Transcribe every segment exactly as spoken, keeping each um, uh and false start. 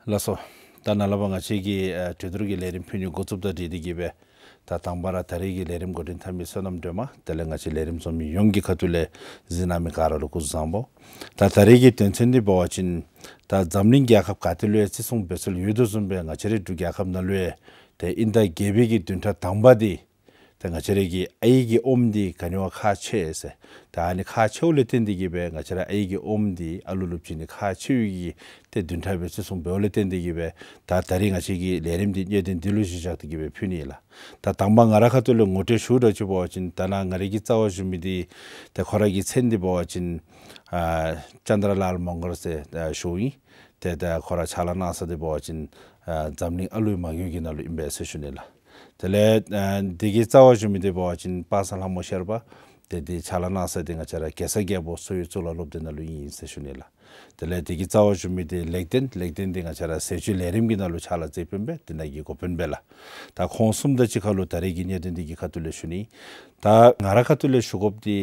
ལགས་སོ། ད་ནཱ་ལས་ཕར་ང་བཅས་ཀྱི་ཨ་གྲོས་བསྡུར་གྱི་ལས་རིམ་ཕུལ་ནི་འགོ་བཙུགསཔ་དང་འབྲེལ་ཏེ་གིས་སྦེ་ད་དང་པ་ར་ད་རེས་ཀྱི་ལས་རིམ་འགོ་འདྲེན་འཐབ་མི་བསོད་ནམས་སྒྲོལ་མ་དེ་ལས་ང་བཅས་ལས་རིམ་བཟོ་མི་ཡོངས་ཀྱི་ཁ་ཐུག་ལས་གཟིགས་གནང་མི་ག་ར་ལུ་སྐུ་གཟུགས་བཟང་པོ། ད་ད་རེས་ཀྱི་དོན་ཚན་འདི་འབད་བ་ཅིན་ད་འཛམ་གླིང་རྒྱལ་ཁབ་ག་ཏེ་ལུ་ཡང་བརྩི་སྲུང་འབད་སྲོལ་ཡོད་དོ་བཟུམ་སྦེ་ང་བཅས་རའི་འབྲུག་རྒྱལ་ཁབ་ནང་ལུ་ཡང་ཏེ་དབྱིན་ཟླ་བརྒྱད་པའི་གི་བདུན་ཕྲག་དང་པ་འདི་ཏེ་ང་བཅས་རའི་གི་ཨའི་གི་ཨོམ་འདི་ག་ནི་བ་ཁག་ཆེ་ཟེར། ད་ཨ་ནི་ཁག་ཆེཝ་ལས་བརྟེན་ཏེ་གིས་སྦེ་ང་བཅས་ར་ཨའི་གི་ཨོམ་འདི་ཨ་ལུ་ལུ་བྱིན་ནི་ཁག་ཆེ་བའི་གི་ཏེ་བདུན་ཕྲག་སྦེ་བརྩི་སྲུང་འབདཝ་ལས་བརྟེན་ཏེ་གིས་སྦེ་ད་ད་རེས་ང་བཅས་ཀྱི་ལས་རིམ་འདི་གནད་དོན་འདི་ལུ་གཞི་བཞག་སྟེ་གིས་སྦེ་ཕུལ་ནི་ཨིན་ལགས། ད་དང་པ་ང་རའི་ཁ་ཐུག་ལས་ངོ་སྤྲོད་ཞུཝ་ད་ཅིག་འབད་བ་ཅིན་ད་ནཱ་ང་རའི་གི་རྩ་བར་བཞུགས་མི་འདི་ཏེ་ཁོ་རའི་གི་མཚན་འདི་འབད་བ་ཅིན་ཨ་ཅན་དྲ་ལཱལ་མོང་གར་ཟེར་ཨ་ཞུཝ་ཨིན། ཏེ་ད་ཁོ་ར་ཕྱག་ལཱ་གནང་ས་འདི་འབད་བ་ཅིན་ཨ་འཛམ་གླིང་ཨ་ལུའི་མ་དངུལ་གྱི་ནང་ལུ་ཨིན་པས་ཟེར་ཞུ་ནི་ལགས། དེ་ལས་ཨ་དེ་གི་རྩ་བར་བཞུགས་མི་འདི་འབད་བ་ཅིན་པ་སངས་ལྷ་མོ་ཤེར་པ། ཏེ་འདི་ཕྱག་ལཱ་གནང་ས་འདི་ང་བཅས་ར་གེ་སར་རྒྱལ་པོ་གསོ་བའི་གཙུག་ལག་སློབ་སྡེ་ནང་ལུ་ཨིན་ཟེར་ཞུ་ནི་ལགས། དེ་ལས་དེ་གི་རྩ་བར་བཞུགས་མི་འདི་ལེགས་ལྡན། ལེགས་ལྡན་འདི་ང་བཅས་ར་ཟས་བཅུད་ལས་རིམ་གྱི་ནང་ལུ་ཕྱག་ལཱ་མཛད་དཔོན་སྦེ་དེ་ནང་གི་འགོ་དཔོན་སྦེ་ལགས། ད་ཁོང་གསུམ་དང་གཅིག་ཁར་ལུ་ད་རེས་ཀྱི་གནད་དོན་འདི་གི་ཁ་ཐུག་ལས་ཞུ་ནི། ད་ང་རའི་ཁ་ཐུག་ལས་ཞུ་དགོཔ་འདི་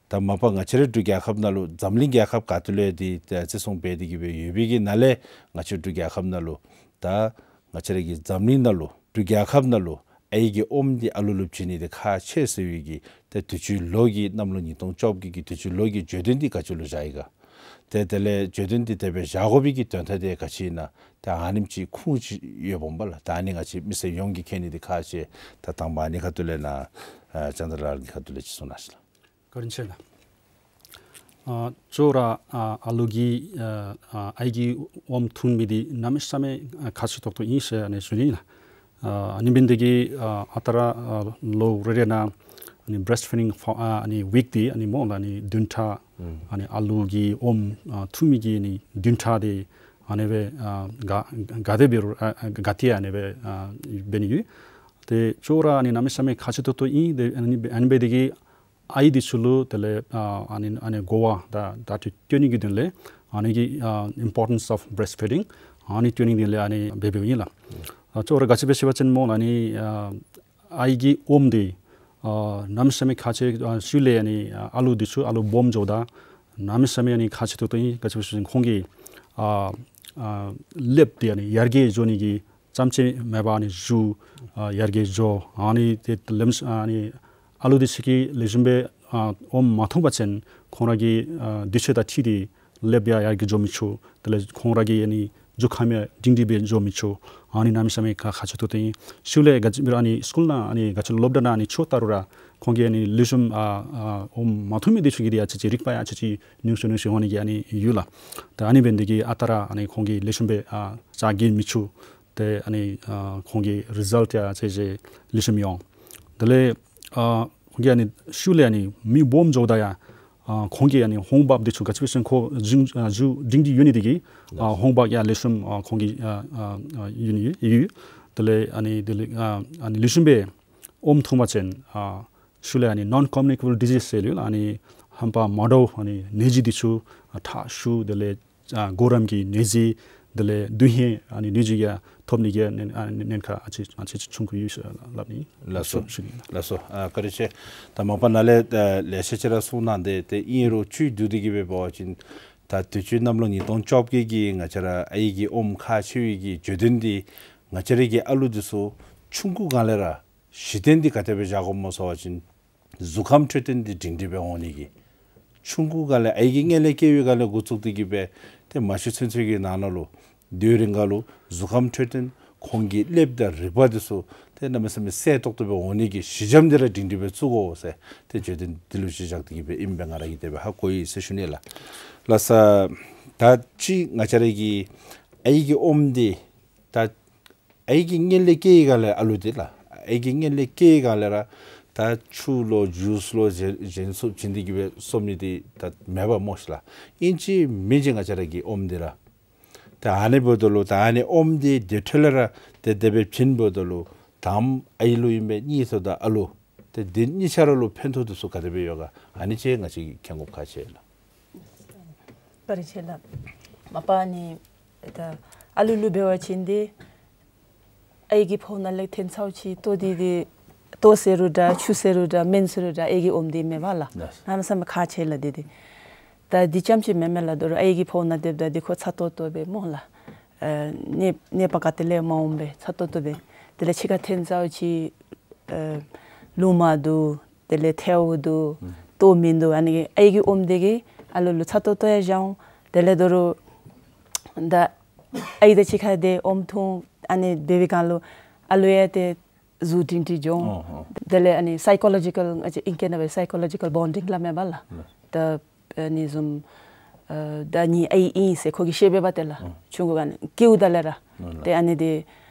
ད་མ་པ་ང་བཅས་རའི་འབྲུག་རྒྱལ་ཁབ་ནང་ལུ་འཛམ་གླིང་རྒྱལ་ཁབ་ག་ཏེ་ལུ་ཡང་འདི་ད་བརྩི་སྲུང་འབད་དེ་གིས་སྦེ་ཡོད་པའི་གི་ནང་ལས་ང་བཅས་འབྲུག་རྒྱལ་ཁབ་ནང་ལུ་ད་ང་བཅས་རའི་གི་འཛམ་གླིང་ནང་ལུ་འབྲུག་རྒྱལ་ཁབ་ནང་ལུ་ཨའི་གི་ཨོམ་འདི་ཨ་ལུ་ལུ་བྱིན་ནི་འདི་ཁག་ཆེ་ཟེར་བའི་གི་ཏེ་དུས་ཅི་ལོ་གི་གནམ་ལོ་ཉིས་སྟོང་བཅོ་བརྒྱད་ཀྱི་དུས་ཅི་ལོ་གི་བརྗོད་དོན་འདི་ག་ཅི་ལུ་བཞག་ཡི་ག། ཏེ་དེ་ལས་བརྗོད་དོན་འདི་དེ་སྦེ་བཞག་དགོ་པའི་གི་དོན་དག་འདི་ག་ཅི་ཨིན་ན། ཏེ་ཨ་ནེམ་ཅིག་ཁུངས་ཅིག་ཡོདཔ་འོང་པ་ལགས། ད་ཨ་ནི་ང་བཅས་མི་སེར་ཡོངས་ཀྱིས་མཁྱེན་ནི་འདི་ཁག་ཆེ། ད་དང་པ་ཨ་ནི་ཁ་ཐུག་ལས་ནཱ་ཨ་ཅན་དྲ་ལཱལ་གྱི་ཁ་ཐུག་ལས་ཅིག་གསུང་གནང་ཞུ་ལགས། བཀའ་དྲིན་ཆེ་ལགས། ཨ་ཅོག་ར་ཨ་ཨ་ལུ་གིས་ཨ་ཨ་ཨའི་གི་ཨོམ་འཐུང་མི་འདི་གནམ་མེད་ས་མེད་ཨ་ཁག་ཆེ་ཏོག་ཏོ་ཨིན་ཟེར་ཨ་ནི་ཞུ་ནི་ལགས། ཨ་ཨ་ནི་འབད་ནི་འདི་གིས་ཨ་ཨ་རྟག་ར་ཨ་ལོ་རེ་རེ་ནང་ཨ་ནི་བི་རེསཊ་ཕིཌ་ཌིང་ཨ་ཨ་ནི་ཝིཀ་འདི་ཨ་ནི་སྨོ་ལགས། ཨ་ནི་བདུན་ཕྲག་ཨ་ནི་ཨ་ལུ་གིས་ཨོམ་ཨ་འཐུང་མི་གི་ཨ་ནི་བདུན་ཕྲག་འདི་ཨ་ནི་སྦེ་ཨ་ག་ག་དེ་འབད་རུང་ཨ་ཨ་ག་ཏེ་ཨ་ནི་སྦེ་ཨ་འབད་ནི་ཡོད། ཏེ་ཅོག་ར་ཨ་ནི་གནམ་མེད་ས་མེད་ཁག་ཆེ་ཏོག་ཏོ་ཨིན། ཏེ་ཨ་ནི་ཨ་ནི་འབད་ནི་འདི་གིས་ཨའི་འདི་ཚུ་ལུ་དེ་ལས་ཨ་ཨ་ནི་ཨ་ནི་གོ་བ་ད་ད་ཅི་སྟོན་ནི་གི་དོན་ལས་ཨ་ནི་གི་ཨ་ཨིམ་པོར་ཊེནསི་ཨོཕ་བི་རེསཊ་ཕིཌ་ཌིང་ཨ་ནི་སྟོན་ནི་གི་དོན་ལས་ཨ་ནི་འབད་འབདཝ་ཨིན་ལགས། ཨ་ཅོག་ར་ག་ཅི་སྦེ་ཟེར་བ་ཅིན་སྨོ་ཨ་ནི་ཨ་ཨའི་གི་ཨོམ་འདི་ཨ་གནམ་མེད་ས་མེད་ཁག་ཆེ། ཨ་ཤུལ་ལས་ཨ་ནི་ཨ་ཨ་ལུ་འདི་ཚུ་ཨ་ལུ་སྦོམ་འགྱོཝ་ད་གནམ་མེད་ས་མེད་ཨ་ནི་ཁག་ཆེ་ཏོག་ཏོ་ཨིན། ག་ཅི་སྦེ་ཟེར་བ་ཅིན་ཁོང་གི་ཨ་ཨ་ཀླདཔ་འདི་ཨ་ནི་ཡར་རྒྱས་འགྱོ་ནི་གི་རྐྱངམ་ཅིག་མེན་པར་ཨ་ནི་གཟུགས་ཨ་ཡར་རྒྱས་འགྱོ། ཨ་ནི་ཏེ་ལེམ་ཨ་ནི་ཨ་ལུ་འདི་ཚུ་གིས་ལེགས་ཤོམ་སྦེ་ཨ་ཨོམ་མ་འཐུང་པ་ཅིན་ཁོང་ར་གི་ཨ་འདུས་ཚད་དང་འཁྲིལ་ཏེ་ཀླདཔ་ཡང་ཡར་རྒྱས་འགྱོ་མི་ཚུགས། དེ་ལས་ཁོང་ར་གི་ཨ་ནི་གཟུགས་ཁམས་ཡང་སྒྲིང་སྒྲིང་སྦེ་འགྱོ་མི་ཚུགས། ཨ་ནི་གནམ་མེད་ས་མེད་ཁག་ཁག་ཆེ་ཏོག་ཏོ་ཨིན། ཤུལ་ལས་ག་ཅི་འབད་རུང་ཨ་ནི་སི་ཀུལ་ནང་ཨ་ནི་ག་ཅི་སློབ་གྲྭ་ནང་ཨ་ནི་ཆོས་ལྟ་རུང་ར་ཁོང་གིས་ཨ་ནི་ལེགས་ཤོམ་ཨ་ཨ་ཨོམ་མ་འཐུང་མི་འདི་ཚུ་གི་འདི་ཡང་ཅིག་ཅིག་རིག་པ་ཡང་ཅིག་ཅིག་ཉུང་སུ་ཉུང་སུ་འོང་ནི་གི་ཨ་ནི་ཡོད་ལགས། ད་ཨ་ནི་འབད་ནི་འདི་གིས་ཨ་རྟག་ར་ཨ་ནི་ཁོང་གིས་ལེགས་ཤོམ་སྦེ་ཨ་བཅའ་གིས་མི་ཚུགས། ཏེ་ཨ་ནི་ཨ་ཁོང་གི་རི་ཛལཊ་ཡང་ཅིག་ཅིག་ལེགས་ཤོམ་འོང་། དེ་ལས་ཨ་ཁོང་གིས་ཨ་ནི་ཤུལ་ལས་ཨ་ནི་མི་སྦོམ་འགྱོཝ་ད་ཡང་ཨ་ཁོང་གི་ཨ་ནི་ཧོང་འབབ་འདི་ཚུ་ག་ཅི་སྦེ་ཟེར་ཁོ་གཟུགས་ཨ་གཟུགས་སྒྲིང་སྒྲིང་ཡོད་ནི་འདི་གིས་ཨ་ཧོང་འབབ་ཡང་ལེགས་ཤོམ་ཨ་ཁོང་གི་ཨ་ཨ་ཨ་ཡོད་ནི་ཡོད་ཡོད། དེ་ལས་ཨ་ནི་དེ་ལས་ཨ་ཨ་ནི་ལེགས་ཤོམ་སྦེ་ཨོམ་འཐུང་པ་ཅིན་ཨ་ཤུལ་ལས་ཨ་ནི་ནོན་ཀོམ་མུ་ནི་ཀེ་བཱལ་ཌི་ཛིས་ཟེར་ཡོད་ལགས། ཨ་ནི་ཧམ་པ་མ་འདྲཝ་ཨ་ནི་ནད་གཞི་འདི་ཚུ་ཨ་ཁྲག་ཤུགས་དེ་ལས་ཨ་གོ་རིམ་གྱི་ནད་གཞི་དེ་ལས་དོན་ཧིང་ཨ་ནི་ནད་གཞི་ཡང་ཐོབ་ནི་གི་ཨ་ནི་ཨ་ནི་ཉེན་ཁ་ཨ་ཙི་ཨ་ཙི་ཅིག་ཆུང་ཀུ་ཡོད་ཟེར་སླབ་ནི། ལགས་སོ། ཞུ་ནི་ལགས། ལགས་སོ། ཨ་བཀའ་དྲིན་ཆེ། ད་མ་པ་ནཱ་ལས་ཨ་ལེ་ཤ་ཅིག་ར་གསུངས་གནང་སྟེ་ཏེ་ཨིན་རུང་བཅུད་བསྡུ་སྟེ་གིས་སྦེ་འབད་བ་ཅིན་ད་དུས་ཅི་གནམ་ལོ་ཉིས་སྟོང་བཅོ་བརྒྱད་ཀྱི་ང་བཅས་ར་ཨའི་གི་ཨོམ་ཁག་ཆེ་བའི་གི་བརྗོད་དོན་འདི་ང་བཅས་རའི་གི་ཨ་ལུ་འདི་ཚུ་ཆུང་ཀུ་སྒང་ལས་ར་གཞི་རྟེན་འདི་ག་དེ་སྦེ་བཞག་དགོཔ་སྨོ་ཟེར་བ་ཅིན་གཟུགས་ཁམས་འཕྲོད་བསྟེན་འདི་སྒྲིང་སྒྲིང་སྦེ་འོང་ནི་གི། ཆུང་ཀུ་སྒང་ལས་ཨའི་གི་མངལ་ལས་སྐྱེ་བའི་སྒང་ལས་འགོ་བཙུགས་ཏེ་གིས་སྦེ་ཏེ་མ་ཤི་ཚུན་ཚོད་ཀྱི་ནང་ན་ལུ་དུས་རིང་ཁར་ལུ་གཟུགས་ཁམས་འཕྲོད་བསྟེན་ཁོང་གི་ཀླདཔ་དང་རིག་པ་འདི་ཚུ་ཏེ་གནམ་མེད་ས་མེད་གསལ་ཏོག་ཏོ་སྦེ་འོང་ནི་གི་གཞི་འགྱམ་འདི་ར་སྒྲིང་སྒྲིང་སྦེ་བཙུགས་དགོ་ཟེར་ཏེ་བརྗོད་དོན་འདི་ལུ་གཞི་བཞག་སྟེ་གིས་སྦེ་ཨིནམ་སྦེ་ང་ར་གིས་དེ་སྦེ་ཧ་གོ་ཡི་ཟེར་ཞུ་ནི་ལགས། ལགས་སོ། ད་ཅི་ང་བཅས་ར་གི་ཨའི་གི་ཨོམ་འདི་ད་ཨའི་གི་མངལ་ལས་སྐྱེ་བའི་སྒང་ལས་ཨ་ལུ་འདི་ལགས། ཨའི་གི་མངལ་ལས་སྐྱེ་བའི་སྒང་ལས་ར་ད་ཆུ་ལོ་ཇུས་ལོ་གཞན་གཞན་སོགས་བྱིན་ཏེ་གིས་སྦེ་གསོ་མི་འདི་ད་མེད་པ་སྨོ་ཤིག་ལགས། ཨིན་ཅི་མིན་ཅི་ང་བཅས་ར་གི་ཨོམ་འདི་ར་ད་ཨ་ནི་འབདཝ་ད་ལུ་ད་ཨ་ནི་ཨོམ་འདི་དེ་འཕྲོ་ལས་ར་ཏེ་དེ་སྦེ་བྱིན་འབདཝ་ད་ལུ་དང་པ་ཨའི་ལུ་ཨིན་པས། གཉིས་ཐོག་ད་ཨ་ལུ་ཏེ་འདི་གཉིས་ཆ་ར་ལུ་ཕན་ཐོགས་འདི་ཚུ་ག་དེ་སྦེ་ཡོད་ག། ཨ་ནི་ཅིག་ང་བཅས་ཀྱིས་མཁྱེན་དགོཔ་ཁག་ཆེ་ལགས། བཀའ་དྲིན་ཆེ་ལགས། མ་པ་ཨ་ནི་ད་ཨ་ལུ་ལུ་འབད་བ་ཅིན་འདི་ཨའི་གི་ཕོཝ་ནང་ལས་ཐོན་ཚརཝ་ཅིག་ལྟོ་འདི་འདི་ལྟོ་ཟེར་རུང་འདྲ་ཆུ་ཟེར་རུང་འདྲ་སྨན་ཟེར་རུང་འདྲ་ཨའི་གི་ཨོམ་འདི་མེན་པ་ལགས། ལགས། གནམ་མེད་ས་མེད་ཁག་ཆེ་ལགས་འདི་འདི། ད་འདི་རྐྱངམ་ཅིག་མེན་མས་ལགས། ད་རུང་ཨའི་གི་ཕོཝ་ནང་སྡོདཔ་ད་འདི་ཁོ་ཚ་ཏོག་ཏོ་སྦེ་སྨོ་ལགས། ཨ་ནད་ནད་པ་ག་ཏེ་ལས་མ་འོང་པས། ཚ་ཏོག་ཏོ་སྦེ། དེ་ལས་ཕྱི་ཁར་ཐོན་ཚརཝ་ཅིག་ཨ་ལུ་མ་འདུག། དེ་ལས་ཐལཝ་འདུག། ལྟོ་མིན་འདུག། ཨ་ནི་གི་ཨའི་གི་ཨོམ་འདི་གིས་ཨ་ལུ་ལུ་ཚ་ཏོག་ཏོ་ཡང་བཞག་འོང་། དེ་ལས་དོ་རུང་ད་ཨའི་དང་གཅིག་ཁར་ཏེ་ཨོམ་འཐུང་ཨ་ནི་འབད་བའི་སྒང་ལུ་ཨ་ལུ་ཡང་ཏེ་གཟུགས་སྒྲིང་སྒྲིང་འགྱོ་འོང་། ཨོ་ཨོ། དེ་ལས་ཨ་ནི་སའི་ཀོ་ལོ་ཇི་ཀལ་ཨ་ཅི་ཨིང་སྐད་ནང་སྦེ་སའི་ཀོ་ལོ་ཇི་ཀལ་བོན་ཌིང་སླབ་མས་པ་ལགས། ལགས། ད་ཨ་ནི་བཟུམ་ཨ་ད་ངེའི་ཨའི་ཨིན་ཟེར་ཁོ་གིས་ཤེས་པས་པ་ཏེ་ལགས། ཨོ། ཆུང་ཀུ་ག་ནི་སྐྱེཝ་ད་ལས་ར། ཨོ་ལགས། ཏེ་ཨ་ནི་འདི་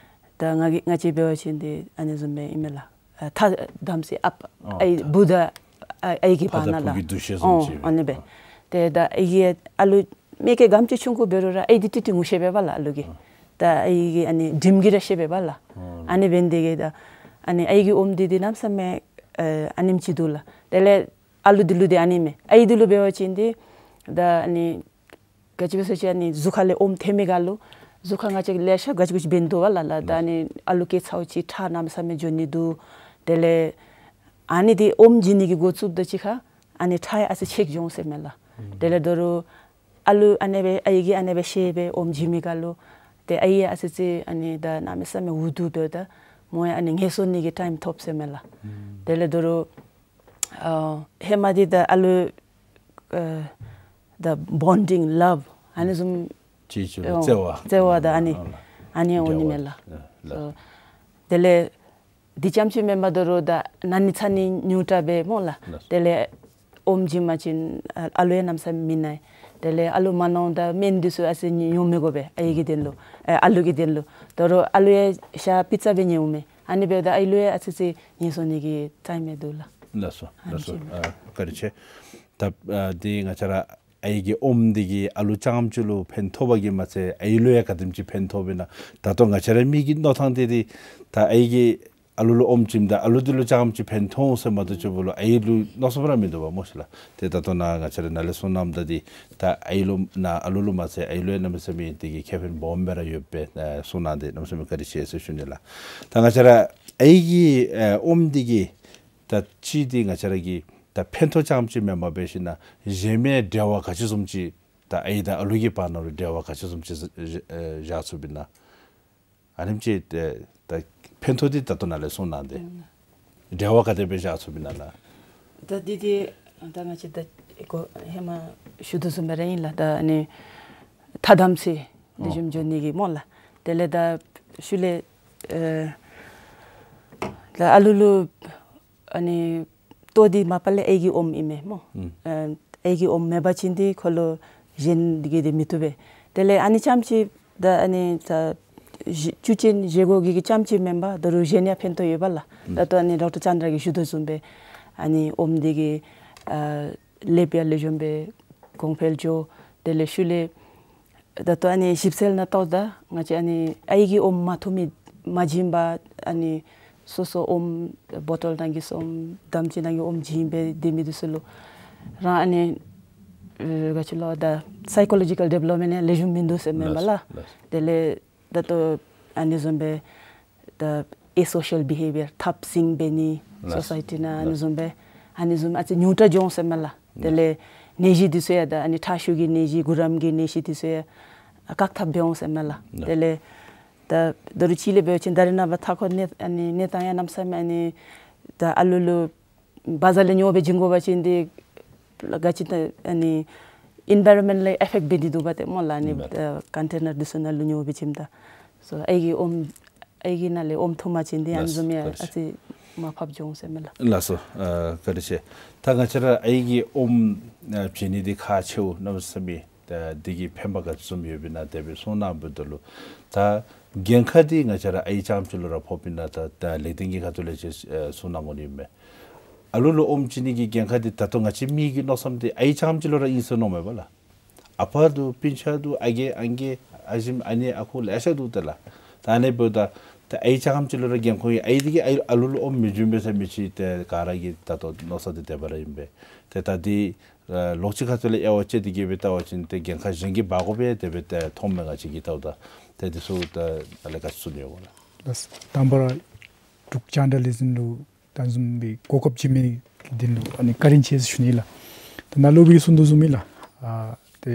ད་ང་གིས་ང་བཅས་འབད་བ་ཅིན་ཏེ་ཨ་ནི་བཟུམ་སྦེ་ཨིན་མས་ལགས། ཨ་ཐ་དམ་ཚིག་ཨ་ཨོ་ཨའི་བུ་དང་ཨ་ཨའི་གི་ཕར་ན་ལགས། ཕ་དང་བུ་གི་འདུ་ཤེས་བཟུམ་ཅིག་སྦེ། ཨོ་ཨ་ནི་སྦེ། ཨོ། ཏེ་ད་ཨའི་གིས་ཨ་ལུ་མི་གི་ག་དེམ་ཅིག་ཆུང་ཀུ་འབད་རུང་ར་ཨའི་འདི་ཏིག་ཏིག་ངོ་ཤེས་པས་པ་ལགས་ཨ་ལུ་གིས། ཨོ། ད་ཨའི་གི་ཨ་ནི་དྲིམ་གྱིས་ར་ཤེས་པས་པ་ལགས། ཨོ། ཨ་ནི་འབད་ནི་དེ་གིས་ད་ཨ་ནི་ཨའི་གི་ཨོམ་འདི་འདི་གནམ་མེད་ས་མེད་ཨ་ཨ་ནེམ་ཅིག་འདུག་ལགས། དེ་ལས་ཨ་ལུ་འདི་ལུ་འདི་ཨ་ནི་མས། ཨའི་འདི་ལུ་འབད་བ་ཅིན་འདི་ད་ཨ་ནི་ག་ཅི་སྦེ་ཟེར་ཅི་ཨ་ནི་གཟུགས་ཁ་ལས་ཨོམ་ཐོན་མི་སྒང་ལུ་གཟུགས་ཁར་ང་བཅས་ལེ་ཤ་ག་ཅི་ག་ཅི་འབད་ནི་འདུག་པ་ལགས་ལགས། ད་ཨ་ནི་ཨ་ལུ་སྐྱེ་ཚརཝ་ཅིག་ཁྲག་གནམ་མེད་ས་མེད་འགྱོ་ནི་འདུག། དེ་ལས་ཨ་ནི་འདི་ཨོམ་བྱིན་ནི་གི་འགོ་བཙུགསཔ་ད་གཅིག་ཁར་ཨ་ནི་ཁྲག་ཡང་ཨ་ཙི་ཆེ་འགྱོ་འོང་ཟེར་མས་ལགས། དེ་ལས་དོ་རུང་ཨ་ལུ་ཨ་ནི་སྦེ་ཨའི་གིས་ཨ་ནི་སྦེ་ཤེས་སྦེ་ཨོམ་བྱིན་མི་སྒང་ལུ་ཏེ་ཨའི་ཡང་ཨ་ཙི་ཅིག་ཨ་ནི་ད་གནམ་མེད་ས་མེད་འུ་སྡུག་འབདཝ་ད་མོ་ཡང་ཨ་ནི་ངལ་གསོ་ནི་གི་ཊའིམ་ཐོབ་ཟེར་མས་ལགས། དེ་ལས་དོ་རུང་ཨ་ཧེ་མ་འདི་ད་ཨ་ལུ་ཨ་ད་བོན་ཌིང་ལབ་ཨ་ནི་བཟུམ་གཅིག་གཅིག་ལུ་ཨོ་བརྩེ་བ་བརྩེ་བ་དང་ཨ་ནི་ཨ་ནི་འོང་ནི་མས་ལགས། ཨ་ལགས། སོ་དེ་ལས་འདི་རྐྱངམ་ཅིག་མེན་པར་དོ་རུང་ད་ན་ནི་ཚ་ནི་ཉུང་དྲགས་སྦེ་སྨོ་ལགས། ལགས། དེ་ལས་ཨོམ་བྱིན་པ་ཅིན་ཨ་ཨ་ལུ་ཡང་གནམ་མེད་ས་མེད་མི་ན་ཡི། དེ་ལས་ཨ་ལུ་མ་ན་འོང་ད་སྨན་འདི་ཚུ་ཨ་ཙི་ཉོ་མི་དགོ་པས་ཨའི་གི་དོན་ལུ། ཨེ་ཨ་ལུ་གི་དོན་ལུ། དོ་རུང་ཨ་ལུ་ཡང་ཤ་པི་ཙ་སྦེ་ཉོཝ་མས། ཨ་ནི་འབདཝ་ད་ཨའི་ལུ་ཡང་ཨ་ཙི་ཅིག་ངལ་གསོ་ནི་གི་ཊའིམ་ཡང་འདུག་ལགས། ལགས་སོ། ཨ་ལགས་སོ། ནི་ཨ་བཀའ་དྲིན་ཆེ། ད་ཨ་འདི་ང་བཅས་ར་ཨའི་གི་ཨོམ་འདི་གིས་ཨ་ལུ་རྐྱངམ་ཅིག་ལུ་ཕན་ཐོགས་པ་གིས་མ་ཚད་ཨའི་ལུ་ཡང་ག་དེམ་ཅིག་ཕན་ཐོགས་པས་ན། ད་ལྟོ་ང་བཅས་ར་མི་གི་མནོ་ཐངས་འདི་འདི་ད་ཨའི་གིས་ཨ་ལུ་ལུ་ཨོམ་བྱིནམ་ད་ཨ་ལུ་འདི་ལུ་རྐྱངམ་ཅིག་ཕན་ཐོགས་འོང་ཟེར་མ་གཏོགས་ཅིག་པོ་ལུ་ཨའི་ལུ་མནོ་བསམ་ར་མིན་འདུག་པ་སྨོ་ཤིག་ལགས། ཏེ་ད་ལྟོ་ནཱ་ང་བཅས་ར་ནཱ་ལས་གསུང་གནངམ་ད་འདི་ད་ཨའི་ལུ་ནཱ་ཨ་ལུ་ལུ་མ་ཚད་ཨའི་ལུ་ཡང་གནམ་མེད་ས་མེད་འདི་གིས་ཁེ་ཕན་སྦོམ་སྦེ་ར་ཡོདཔ་སྦེ་ཨ་གསུང་གནང་སྟེ་གནམ་མེད་ས་མེད་བཀའ་དྲིན་ཆེ་ཟེར་ཞུ་ནི་ལགས། ད་ང་བཅས་ར་ཨའི་གི་ཨ་ཨོམ་འདི་གིས་ད་གཅིག་འདི་ང་བཅས་ར་གི་ད་ཕན་ཐོགས་རྐྱངམ་ཅིག་མེན་པར་འབད་ཞིན་ན་གཞན་མི་འབྲེལ་བ་ག་ཅི་བཟུམ་ཅིག་ད་ཨའི་དང་ཨ་ལུ་གི་བར་ན་ལུ་འབྲེལ་བ་ག་ཅི་བཟུམ་ཅིག་བཞག་བཞག་ཚུགས་པས་ན། ཨ་ནེམ་ཅིག་ཏེ་ད་ཕན་ཐོགས་འདི་ད་ལྟོ་ནཱ་ལས་གསུང་གནང་སྟེ། འབྲེལ་བ་ག་དེ་སྦེ་བཞག་ཚུགས་པས་ན་ལགས། ད་འདི་འདི་ད་ང་བཅས་ད་ཧེ་མ་ཞུ་དོ་བཟུམ་སྦེ་ར་ཨིན་ལགས། ད་ཨ་ནི་ཐ་དམ་ཚིག་ལེགས་ཤོམ་འགྱོ་ནི་གི་སྨོ་ལགས། དེ་ལས་ད་ཤུལ་ལས་ཨེ་ད་ཨ་ལུ་ལུ་ཨ་ནི་ལྟོ་འདི་མ་པ་ལས་ཨའི་གི་ཨོམ་ཨིན་མས་སྨོ། ཨེ་ཨའི་གི་ཨོམ་མེད་པ་ཅིན་འདི་ཁོ་ལུ་གཞན་གྱིས་འདི་མི་བཏུབ་པས། དེ་ལས་ཨ་ནི་རྐྱངམ་ཅིག་ད་ཨ་ནི་ད་བཅུད་ཅན་བཞེས་སྒོ་གི་རྐྱངམ་ཅིག་མེན་པར་དོ་རུང་གཞན་ཡང་ཕན་ཐོགས་ཡོད་པ་ལགས། ད་ལྟོ་ཨ་ནི་ཌོག་ཊར་ཅན་དྲ་གིས་ཞུ་དོ་བཟུམ་སྦེ་ཨ་ནི་ཨོམ་འདི་གིས་ཨ་ལེབ་ཡང་ལེགས་ཤོམ་སྦེ་གོང་འཕེལ་འགྱོ། དེ་ལས་ཤུལ་ལས་ད་ལྟོ་ཨ་ནི་ཞིབ་འཚོལ་ནང་བལྟཝ་ད་ང་བཅས་ཨ་ནི་ཨའི་གི་ཨོམ་མ་འཐུང་མི་མ་བྱིན་པར་ཨ་ནི་སོ་སོ་ཨོམ་བོ་ཊོལ་ནང་གི་ཨོམ་དམ་ཅིག་ནང་གི་ཨོམ་བྱིན་སྦེ་སྡོད་མི་འདི་ཚུ་ལུ་རང་ཨ་ནི་ཨེ་ག་ཅི་ལོ་ད་སའི་ཀོ་ལོ་ཇི་ཀལ་ཌི་བེ་ལོབ་མེནཊ་ཡང་ལེགས་ཤོམ་མིན་འདུག་ཟེར་མས་པ་ལགས། ལགས། དེ་ལས་ད་ལྟོ་ཨ་ནི་བཟུམ་སྦེ་ད་ཨེ་སོ་ཤལ་བི་ཧེ་བི་ཡར་འཐབ་འཛིང་འབད་ནི། ལགས། སོ་སའི་ཊི་ནང་ཨ་ནི་ལགས། བཟུམ་སྦེ་ཨ་ནི་བཟུམ་ཨ་ཙི་ཉུང་དྲགས་འགྱོ་འོང་ཟེར་མས་ལགས། དེ་ལས་ལགས། ནད་གཞི་འདི་ཚུ་ཡང་ད་ཨ་ནི་ཁྲག་ཤུགས་ཀྱི་ནད་གཞི་གུ་རམ་གྱི་ནད་གཞི་འདི་ཚུ་ཡང་བཀག་ཐབས་འབད་འོང་ཟེར་མས་ལགས། ལགས། དེ་ལས་ད་དོ་རུང་ཅིག་ལས་འབད་བ་ཅིན་ད་རེས་ནངས་པ་མཐའ་འཁོར་གནས་ཨ་ནི་གནས་སྟངས་ཡང་གནམ་མེད་ས་མེད་ཨ་ནི་ད་ཨ་ལུ་ལུ་བ་ཛར་ལས་ཉོ་སྦེ་བྱིན་དགོ་པ་ཅིན་འདི་ག་ཅི་ད་ཨ་ནི་ཨིན་བཱའི་རོན་མེནཊ་ལུ་ཨེ་ཕེཀཊ་འབད་ནི་འདུག་པ་ཏེ་སྨོ་ལགས། ཨ་ནི་ཨིན་བཱའི་རོན་མེནཊ། ད་ཀོན་ཊེ་ནར་འདི་ཚུ་ནང་ལུ་ཉོ་སྦེ་བྱིནམ་ད་སོ་ཨའི་གི་ཨོམ་ཨའི་གི་ནང་ལས་ཨོམ་འཐུང་པ་ཅིན་འདི་ཨ་ནི་ལགས། བཟུམ་ཡང་བཀའ་དྲིན་ཆེ། ཨ་ཙི་མར་ཕབ་འགྱོ་འོང་ཟེར་མས་ལགས། ལགས་སོ། ཨ་བཀའ་དྲིན་ཆེ། ད་ང་བཅས་ར་ཨའི་གི་ཨོམ་ཨ་བྱིན་ནི་འདི་ཁག་ཆེཝ་གནམ་མེད་ས་མེད་ད་འདི་གིས་ཕན་པ་ག་ཅི་བཟུམ་ཡོདཔ་ཨིན་ན་དེ་སྦེ་གསུང་གནངམ་ད་ལུ་ད་འགན་ཁག་འདི་ང་བཅས་ར་ཨའི་རྐྱངམ་ཅིག་ལུ་ར་ཕོགཔ་ཨིན་ན་ད་ད་ལེགས་ལྡན་གྱི་ཁ་ཐུག་ལས་ཅིག་ཨ་གསུང་གནང་དགོ་ནི་ཨིན་མས། ཨ་ལུ་ལུ་ཨོམ་བྱིན་ནི་གི་འགན་ཁག་འདི་ད་ལྟོ་ང་བཅས་མི་གི་མནོ་བསམ་འདི་ཨའི་རྐྱངམ་ཅིག་ལུ་ར་ཨིན་ཟེར་མནོཝ་མས་པ་ལགས། ཨ་པ་འདུག། སྤུན་ཆ་འདུག། ཨ་རྒས་ཨང་རྒས་ཨ་ཞིམ་ཨ་ནེ་ཨ་ཁུ་ལེ་ཤ་འདུག་ཏེ་ལགས། ད་ཨ་ནི་འབདཝ་ད་ད་ཨའི་རྐྱངམ་ཅིག་ལུ་ར་འགན་ཁུར་ཡོད། ཨའི་འདི་གིས་ཨའི་ཨ་ལུ་ལུ་ཨོམ་མི་བྱིན་པས་ཟེར་མི་ཅིག་ཏེ་ག་ར་གི་ད་ལྟོ་མནོ་བསམ་འདི་དེ་སྦེ་ར་ཨིན་པས། ཏེ་ད་འདི་ཨ་ལོགས་ཅིག་ཁ་ཐུག་ལས་དབྱེ་བ་དཔྱད་དེ་གི་སྦེ་བལྟ་བ་ཅིན་ཏེ་འགན་ཁག་གཞན་གྱིས་འབག་དགོ་པས་དེ་སྦེ་ཏེ་མཐོངམ་མས་ང་བཅས་ཀྱིས་བལྟཝ་ད། ཏེ་འདི་ཚུ་ད་ཨ་ལས་ག་ཅི་གསུང་ནི་ཡོད་ག་ལགས། ལགས། དང་པ་ར་འབྲུག་རྒྱང་བསྒྲགས་ལས་འཛིན་ལུ་ད་བཟུམ་སྦེ་གོ་སྐབས་བྱིན་མི་འདི་ལུ་ཨ་ནི་བཀའ་དྲིན་ཆེ་ཟེར་ཞུ་ནི་ལགས། ད་ནཱ་སློབ་དཔོན་གྱིས་གསུང་དོ་བཟུམ་སྦེ་ལགས། ཨ་ཏེ་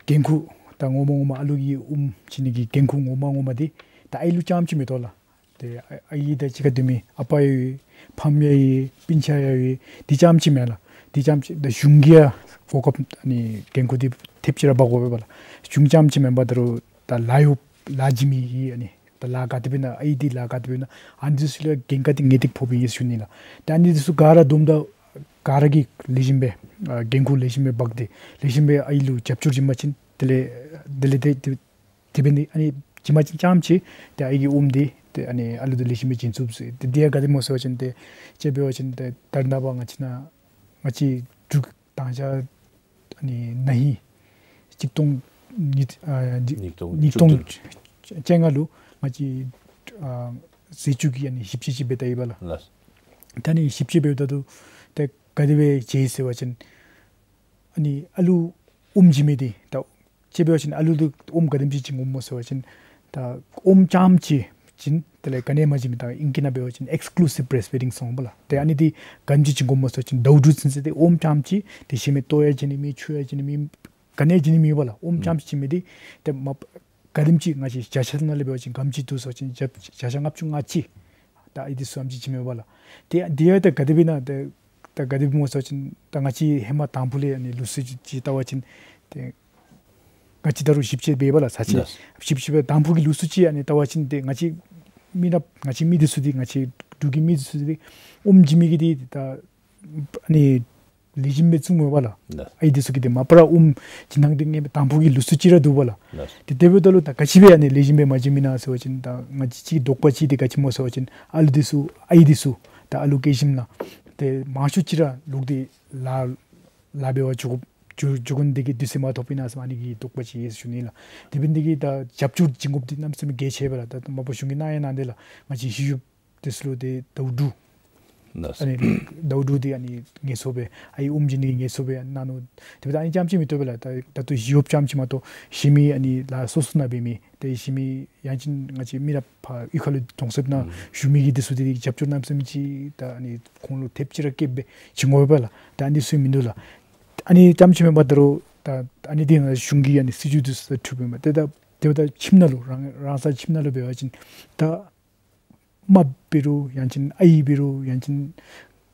འགན་ཁུར་ ད་ངོ་མ་ངོ་མ་ཨ་ལུ་གི་ཨོམ་བྱིན་ནི་གི་འགན་ཁུར་ངོ་མ་ངོ་མ་འདི་ད་ཨའི་ལུ་རྐྱངམ་ཅིག་མེན་ཏོ་ལགས། ཏེ་ཨའི་དང་གཅིག་ཁར་སྡོད་མི་ཨ་པ་ཡང་ཡོད། ཕམ་ཡང་ཡོད། སྤུན་ཆ་ཡང་ཡོད། འདི་རྐྱངམ་ཅིག་མེན་ལགས། འདི་རྐྱངམ་ཅིག་ད་གཞུང་གིས་ཡང་གོ་སྐབས་ཨ་ནི་འགན་ཁུར་འདི་ཐེབས་ཅིག་ར་འབག་དགོ་པས་ལགས། གཞུང་རྐྱངམ་ཅིག་མེན་པར་ད་རུང་ད་ལཱ་གཡོག་ལཱ་བྱིན་མི་གི་ཨ་ནི་ད་ལཱ་ག་དེ་སྦེ་ཨིན་ན་ཨའི་འདི་ལཱ་ག་དེ་སྦེ་ཨིན་ན་ཨ་ནི་འདི་ཚུ་ལུ་འགན་ཁག་འདི་ངེས་ཏིག་ཕོགཔ་ཨིན་ཟེར་ཞུ་ནི་ལགས། ད་ཨ་ནི་འདི་ཚུ་ག་ར་བསྡོམས་ད་ག་ར་གིས་ལེགས་ཤོམ་སྦེ་ཨ་འགན་ཁུར་ལེགས་ཤོམ་སྦེ་འབག་སྟེ་ལེགས་ཤོམ་སྦེ་ཨའི་ལུ་རྒྱབ་སྐྱོར་བྱིན་པ་ཅིན་དེ་ལས་དེ་ལས་དེ་དེ་དེ་འབད་ནི་ཨ་ནི་བྱིན་པ་ཅིན་རྐྱངམ་ཅིག་ཏེ་ཨའི་གི་ཨོམ་འདི་ཏེ་ཨ་ནི་ཨ་ལུ་འདི་ལེགས་ཤོམ་སྦེ་བྱིན་ཚུགས་ཟེར། ཏེ་འདི་ཡང་ག་དེ་སྨོ་ཟེར་བ་ཅིན་ཏེ་དཔྱེ་འབད་བ་ཅིན་ཏེ་ད་རེས་ནངས་པ་ང་བཅས་ནཱ་ང་བཅས་འབྲུག་དང་ཞག་ཨ་ནི་ན་ཧིང་གཅིག་སྟོང་ཉིས་ཨ་ཉིས་སྟོང་ཉིས་སྟོང་བཅུ་བདུན་བཅོ་ལྔ་ལུ་ང་བཅས་ཨ་ཟས་བཅུད་ཀྱི་ཨ་ནི་ཞིབ་དཔྱད་ཅིག་འབད་ད་ཡི་པ་ལགས། ལགས། ད་ཨ་ནི་ཞིབ་དཔྱད་འབདཝ་ད་ལུ་ཏེ་ག་དེ་སྦེ་མཇལ་ཟེར་བ་ཅིན་ཨ་ནི་ཨ་ལུ་ཨོམ་བྱིན་མི་འདི་ད་དཔྱེ་འབད་བ་ཅིན་ཨ་ལུ་ལུ་ཨོམ་ག་དེམ་ཅིག་བྱིན་དགོཔ་སྨོ་ཟེར་བ་ཅིན་ད་ཨོམ་རྐྱངམ་ཅིག་བྱིན། དེ་ལས་ག་ནི་ཡང་མ་བྱིན་མི་ད་ཨིང་སྐད་ནང་འབད་བ་ཅིན་ཨེགསི་ཀུ་ལུ་སིབ་བི་རེསི་ཕི་ཌིང་ཟེར་འོང་པ་ལགས། ཏེ་ཨ་ནི་འདི་ག་དེམ་ཅིག་བྱིན་དགོཔ་སྨོ་ཟེར་བ་ཅིན་ཟླཝ་དྲུག་ཚུན་ཚོད་འདི་ཨོམ་རྐྱངམ་ཅིག་ཏེ་གཞན་མི་ལྟོ་ཡང་བྱིན་ནི་མེད། ཆུ་ཡང་བྱིན་ནི་མེད། ག་ནི་ཡང་བྱིན་ནི་མེད་པ་ལགས། ཨོམ་རྐྱངམ་ཅིག་བྱིན་མི་འདི་ཏེ་མ་ག་དེམ་ཅིག་ང་བཅས་བརྒྱ་ཆ་ནང་ལས་འབད་བ་ཅིན་ག་དེམ་ཅིག་འདུག་ཟེར་བ་ཅིན་བརྒྱ་བརྒྱ་ཆ་ལྔ་བཅུ་ང་གཅིག་ད་ཨའི་འདི་ཚུ་ཨ་ནེམ་ཅིག་བྱིན་མས་པ་ལགས། ཏེ་འདི་ཡང་ད་ག་དེ་སྦེ་ཨིན་ན་ད་ད་ག་དེ་སྦེ་སྨོ་ཟེར་བ་ཅིན་ད་ང་བཅས་ཧེ་མ་དང་ཕུ་ལས་ཨ་ནི་ལུགས་སྲོལ་ཅིག་ཅིག་བལྟ་བ་ཅིན་ཏེ་ང་བཅས་ད་རུང་ཞིབ་དཔྱད་འབད་བ་ལགས། ས་ཆ་ལགས། ཞིབ་དཔྱད་འབད་དང་ཕུ་གི་ལུགས་སྲོལ་ཅིག་ཨ་ནི་བལྟ་བ་ཅིན་ཏེ་ང་བཅས་མི་ནག་ང་བཅས་མི་འདི་ཚུ་འདི་ང་བཅས་འབྲུག་གི་མི་འདི་ཚུ་འདི་ཨོམ་བྱིན་མི་གི་འདི་ད་ཨ་ནི་ལེགས་ཤོམ་སྦེ་བཙུགས་མས་པ་ལགས། ལགས། ཨའི་འདི་ཚུ་གིས་ཏེ་མ་པ་ར་ཨོམ་བྱིན་ནི་འདི་ངེས་དང་ཕུ་གི་ལུགས་སྲོལ་ཅིག་ར་འདུག་པ་ལགས། ལགས། ཏེ་དེ་འབདཝ་ད་ལུ་ད་ག་ཅི་སྦེ་ཨ་ནི་ལེགས་ཤོམ་སྦེ་མ་བྱིན་མི་ཨིན་ན་ཟེར་བ་ཅིན་ད་ང་བཅས་ཅིག་དོགས་པ་ཅིག་འདི་ག་ཅི་སྨོ་ཟེར་བ་ཅིན་ཨ་ལུ་འདི་ཚུ་ཨའི་འདི་ཚུ་ད་ཨ་ལུ་སྐྱེས་ཞིནམ་ལས་ཏེ་མང་ཤོས་ཅིག་ར་ལོག་སྟེ་ལཱ་ལཱ་འབད་བར་འགྱོ་འགྱོ་འགྱོ་དགོ་ནི་འདི་གིས་དུས་ཚོད་མ་ཐོབ་པས་ན་ཟེར་ཨ་ནི་གི་དོགས་པ་ཅིག་ཡོད་ཟེར་ཞུ་ནི་ལགས། དེ་འབད་ནི་འདི་གིས་ད་རྒྱབ་སྐྱོར་བྱིན་དགོཔ་འདི་གནམ་མེད་ས་མེད་གལ་ཆེ་བས་ལགས། ད་མ་པ་གཞུང་གིས་གནང་ཡང་གནང་སྟེ་ལགས། ང་བཅས་ཞི་གཡོགཔ་འདི་ཚུ་ལུ་ཏེ་ཟླཝ་དྲུག་ལགས། ཨ་ནི་ཟླཝ་དྲུག་འདི་ཨ་ནི་ངལ་གསོ་སྦེ་ཨའི་ཨོམ་བྱིན་ནི་གི་ངལ་གསོ་སྦེ་གནང་ནུག། དེ་འབདཝ་ད་ཨ་ནི་རྐྱངམ་ཅིག་མི་བཏུབ་པས་ལགས། ད་ད་ལྟོ་ཞི་གཡོགཔ་རྐྱངམ་ཅིག་མ་གཏོགས་གཞན་མི་ཨ་ནི་ལཱ་སོ་སོ་ནང་འབད་མི་ཏེ་གཞན་མི་ཡང་ཅིན་ང་བཅས་མི་རབས་ཕར་གཡུས་ཁ་ལུ་གྲོང་གསེབ་ནང་ཨུམ་བཞུགས་མི་གི་འདི་ཚུ་འདི་རྒྱབ་སྐྱོར་གནམ་མེད་ས་མེད་ཅིག་ད་ཨ་ནི་ཁོང་ལུ་ཐེབས་ཅིག་ར་བསྐྱེད་སྦེ་བྱིན་དགོ་པས་ལགས། ད་ཨ་ནི་ཚུ་མིན་འདུག་ལགས། ཨ་ནི་རྐྱངམ་ཅིག་མེན་པར་ད་རུང་ད་ཨ་ནི་འདི་ནང་གཞུང་གི་ཨ་ནི་སྲིད་བྱུས་འདི་ཚུ་ད་འཐུས་འབད་མས། ཏེ་ད་དེ་འབདཝ་ད་ཁྱིམ་ནང་ལུ་རང་རང་སོའི་ཁྱིམ་ནང་ལུ་འབད་བ་ཅིན་ད་རྨགཔ་འབད་རུང་ཡང་ཅིན་ཨའི་འབད་རུང་ཡང་ཅིན་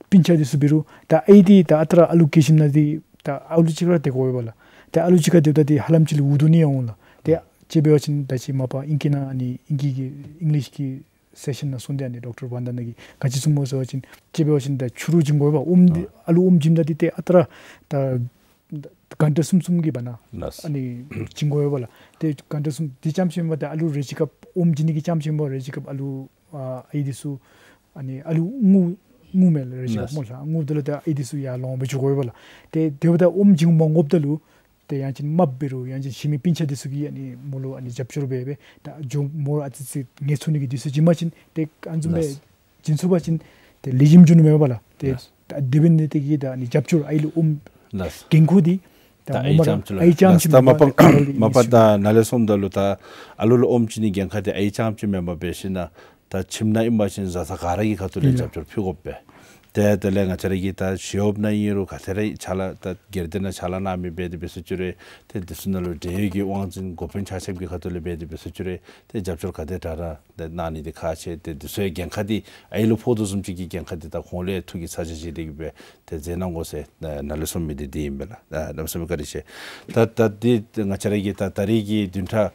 སྤུན་ཆ་འདི་ཚུ་འབད་རུང་ད་ཨའི་འདི་ད་ཨ་རྟག་ར་ཨ་ལུ་སྐྱེས་ཞིནམ་ལས་འདི་ད་ཨ་ལུ་གཅིག་ར་སྡོད་དགོ་པས་ལགས། ཏེ་ཨ་ལུ་གཅིག་ཁར་སྡོདཔ་ད་འདི་ཧ་ལམ་ཅིག་ལུ་འུ་སྡུག་ནི་ཡང་འོང་ལགས། ཏེ་དཔྱེ་འབད་བ་ཅིན་ད་ཅི་མ་པ་ཨིང་སྐད་ནང་ཨ་ནི་ཨིང་སྐད་ཀྱི་ཨིང་ལིཤ་གི་སེ་ཤཱན་ནང་སོང་སྟེ་ཨ་ནི་ཌོག་ཊར་བན་དཱ་ནཱ་གིས་ག་ཅི་གསུངས་སྨོ་ཟེར་བ་ཅིན་དཔྱེ་འབད་བ་ཅིན་ད་ཕྱི་རུ་བྱིན་དགོ་པས། ཨོམ་འདི་ཨ་ལུ་ཨོམ་བྱིནམ་ད་འདི་ཏེ་ཨ་རྟག་ར་ད་གྷན་ཊ་གསུམ་གསུམ་གྱི་བར་ན་ལགས། ཨ་ནི་བྱིན་དགོ་པས་ལགས། ཏེ་གྷན་ཊ་གསུམ་འདི་རྐྱངམ་ཅིག་མེན་པར་ད་ཨ་ལུ་རེ་ཅིག་སྐབས་ཨོམ་བྱིན་ནི་གི་རྐྱངམ་ཅིག་མེན་པར་རེ་ཅིག་སྐབས་ཨ་ལུ་ཨ་ཨའི་འདི་ཚུ་ཨ་ནི་ཨ་ལུ་ངུ་ངུཝ་མས་ལགས། རེ་ཅིག་སྐབས་ལགས། སྨོ་ལགས། ངུཝ་ད་ལུ་ད་ཨའི་འདི་ཚུ་ཡར་ལོང་སྦེ་འགྱོ་དགོ་པས་ལགས། ཏེ་དེ་འབདཝ་ད་ཨོམ་བྱིན་མ་དགོཔ་ད་ལུ་ཏེ་ཡང་ཅིན་རྨགཔ་འབད་རུང་ཡང་ཅིན་གཞན་མི་སྤུན་ཆ་འདི་ཚུ་གིས་ཨ་ནི་མོ་ལུ་ཨ་ནི་རྒྱབ་སྐྱོར་འབད་སྦེ་ད་ཇོ་མོ་ཨ་ཙི་ཅིག་ངལ་འཚོ་ནི་གི་དུས་ཚོད་བྱིན་པ་ཅིན་ཏེ་ཨ་ནི་བཟུམ་སྦེ་ལགས། བྱིན་ཚུགས་པ་ཅིན་ཏེ་ལེགས་ཤོམ་འགྱོ་ནི་མས་པ་ལགས། ཏེ་ལགས། ད་དེ་འབད་ནི་འདི་གིས་ད་ཨ་ནི་རྒྱབ་སྐྱོར་ཨའི་ལུ་ཨོམ་ལགས། འགན་ཁུར་འདི་ད་ད་ངོ་མ་ར་ཨའི་རྐྱངམ་ཅིག་ལུ་ཨའི་རྐྱངམ་ཅིག་ལགས། ད་མ་པ་མ་པ་ད་ནཱ་ལས་སོངམ་ད་ལུ་ད་ཨ་ལུ་ལུ་ཨོམ་བྱིན་ནི་འགན་ཁག་འདི་ཨའི་རྐྱངམ་ཅིག་མེན་པར་འབད་ཞིན་ན་ད་ཁྱིམ་ནང་ཨིན་པ་ཅིན་བཟའ་ཚང་ག་ར་གིས་ཁ་ཐུག་ལས་ཨིན་ལགས། རྒྱབ་སྐྱོར་ཕུལ་དགོ་པས། ཏེ་དེ་ལས་ང་བཅས་ར་གི་ད་ཞི་གཡོགཔ་ནང་ཨིན་རུང་ག་ཏེ་ར་ཕྱག་ལཱ་ད་སྒེར་སྡེ་ནང་ཕྱག་ལཱ་གནང་མི་འབད་དེ་འབད་སོང་ཅི་རུང་ཏེ་འདི་ཚུ་ནང་ལུ་འབྲེལ་ཡོད་ཀྱི་དབང་འཛིན་འགོ་དཔོན་ཆ་ཁྱབ་ཀྱི་ཁ་ཐུག་ལས་འབད་དེ་འབད་སོང་ཅི་རུང་ཏེ་རྒྱབ་སྐྱོར་ག་དེ་དྲག་དྲག་ཏེ་གནང་ནི་འདི་ཁག་ཆེ། ཏེ་འདི་ཚུ་ཡང་འགན་ཁག་འདི་ཨའི་ལུ་ཕོག་དོ་བཟུམ་ཅིག་གི་འགན་ཁག་འདི་ད་ཁོང་ལུ་ཡང་ཐུགས་ཀྱི་ཚ་གྱང་བཞེས་ཏེ་གིས་སྦེ་ཏེ་མཛད་གནང་དགོ་ཟེར་ནཱ་ལས་སོང་མི་འདི་འདི་ཨིན་པས་ལགས། གནམ་མེད་ས་མེད་བཀའ་དྲིན་ཆེ། ད་ད་འདི་ང་བཅས་ར་གི་ད་ད་རིས་ཀྱི་བདུན་ཕྲག་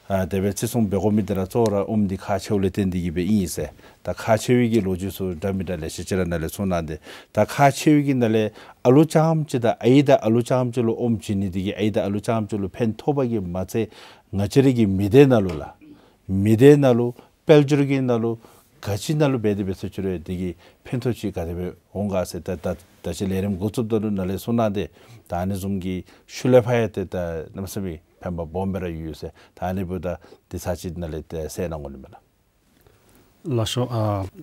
ཨ་དེ་སྦེ་བརྩི་སྲུང་འབད་དགོ་མི་འདི་ར་གཙོ་བོ་ར་ཨོམ་འདི་ཁག་ཆེཝ་ལས་བརྟེན་ཏེ་གིས་སྦེ་ཨིན་ཟེར། ད་ཁག་ཆེ་བའི་གི་ལོ་རྒྱུས་ཚུ་འདྲ་མི་འདྲ་ལེ་ཤ་ཅིག་ར་ནཱ་ལས་གསུངས་གནང་སྟེ། ད་ཁག་ཆེ་བའི་གི་ནང་ལས་ཨ་ལུ་རྐྱངམ་ཅིག་དང་ཨའི་དང་ཨ་ལུ་རྐྱངམ་ཅིག་ལུ་ཨོམ་བྱིན་ནི་འདི་གིས་ཨའི་དང་ཨ་ལུ་རྐྱངམ་ཅིག་ལུ་ཕན་ཐོགས་པ་གིས་མ་ཚད་ང་བཅས་ར་གི་མི་སྡེ་ནང་ལུ་ལགས། མི་སྡེ་ནང་ལུ་དཔལ་འབྱོར་གྱི་ནང་ལུ་ག་ཅི་ནང་ལུ་འབད་དེ་འབད་སོང་ཅི་རུང་འདི་གིས་ཕན་ཐོགས་ཅིག་ག་དེ་སྦེ་འོང་ག་ཟེར་ད་ད་ད་ཅི་ལས་རིམ་འགོ་བཙུགསཔ་ད་ལུ་ནཱ་ལས་གསུངས་གནང་སྟེ། ད་ཨ་ནི་བཟུམ་གྱི་ཤུལ་ལས་ཕར་ཡང་ཏེ་ད་གནམ་མེད་ས་མེད་ཕན་པ་སྦོམ་སྦེ་ར་ཡོད་ཟེར། ད་ཨ་ནི་འབདཝ་ད་འདི་ཚར་ཅིག་ནཱ་ལས་ཏེ་གསལ་གནང་དགོ་ནི་མས་ལགས། ལགས་སོ། ཨ་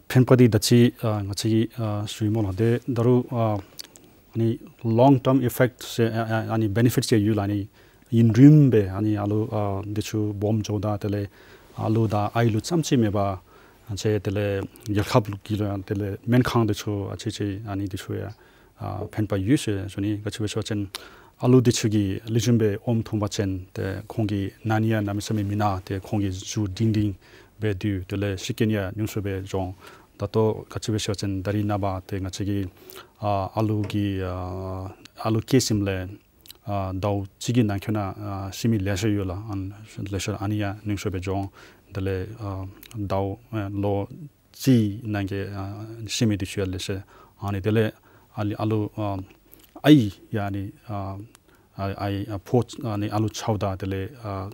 ཕན་པ་འདི་ད་ཅི་ཨ་ང་བཅས་ཀྱིས་ཨ་ཞུ་ཡི་སྨོ་ལགས། ཏེ་ད་རུང་ཨ་ཨ་ནི་ལོང་ཊརམ་ཨི་ཕེཀཊ་ཟེར་ཨ་ཨ་ཨ་ནི་བེ་ནི་ཕིཊ་ཅིག་ཡོད་ལགས། ཨ་ནི་ཡུན་རིངམོ་སྦེ་ཨ་ནི་ཨ་ལུ་ཨ་འདི་ཚུ་སྦོམ་འགྱོཝ་ད་དེ་ལས་ཨ་ལུ་དང་ཨའི་ལུ་ཙམ་ཅིག་མེན་པར་ཨ་ཅིག་དེ་ལས་རྒྱལ་ཁབ་ལུ་གི་ལུ་ཡང་དེ་ལས་སྨན་ཁང་འདི་ཚུ་ཨ་ཅིག་ཅིག་ཨ་ནི་འདི་ཚུ་ཡང་ཨ་ཕན་པ་ཡོད་ཟེར་ཞུ་ནི། ག་ཅི་སྦེ་ཟེར་བ་ཅིན་ ཨ་ལུ་འདི་ཚུ་གིས་ལེགས་ཤོམ་སྦེ་ཨོམ་འཐུང་པ་ཅིན་ཏེ་ཁོང་གི་ན་ནི་ཡང་གནམ་མེད་ས་མེད་མེན་ན། ཏེ་ཁོང་གི་གཟུགས་སྒྲིང་སྒྲིང་སྦེ་སྡོད། དེ་ལས་ཤི་རྐྱེན་ཡང་ཉུང་སུ་སྦེ་འགྱོ་འོང་། ད་ལྟོ་ག་ཅི་སྦེ་ཞུ་བ་ཅིན་ད་རིས་ནངས་པ་ཏེ་ང་བཅས་ཀྱི་ཨ་ཨ་ལུ་གི་ཨ་ཨ་ལུ་སྐྱེས་ཞིནམ་ལས་ཨ་ཟླཝ་གཅིག་གི་ནང་འཁོད་ནང་ཨ་ཤི་མི་ལེ་ཤ་ཡོད་ལགས། ཨ་ལེ་ཤ་ཨ་ནི་ཡང་ཉུང་སུ་སྦེ་འགྱོ་འོང་། དེ་ལས་ཨ་ཟླཝ་ཨ་ལོ་གཅིག་ནང་གི་ཨ་ཤི་མི་འདི་ཚུ་ཡང་ལེ་ཤ། ཨ་ནི་དེ་ལས་ཨ་ལི་ཨ་ལུ་ཨ་ཨའི་ཡང་ཨ་ནི་ཨ་ཨའི་ཨ་ཕོ་ཨ་ནི་ཨ་ལུ་འཚོཝ་ད་དེ་ལས་ཨ་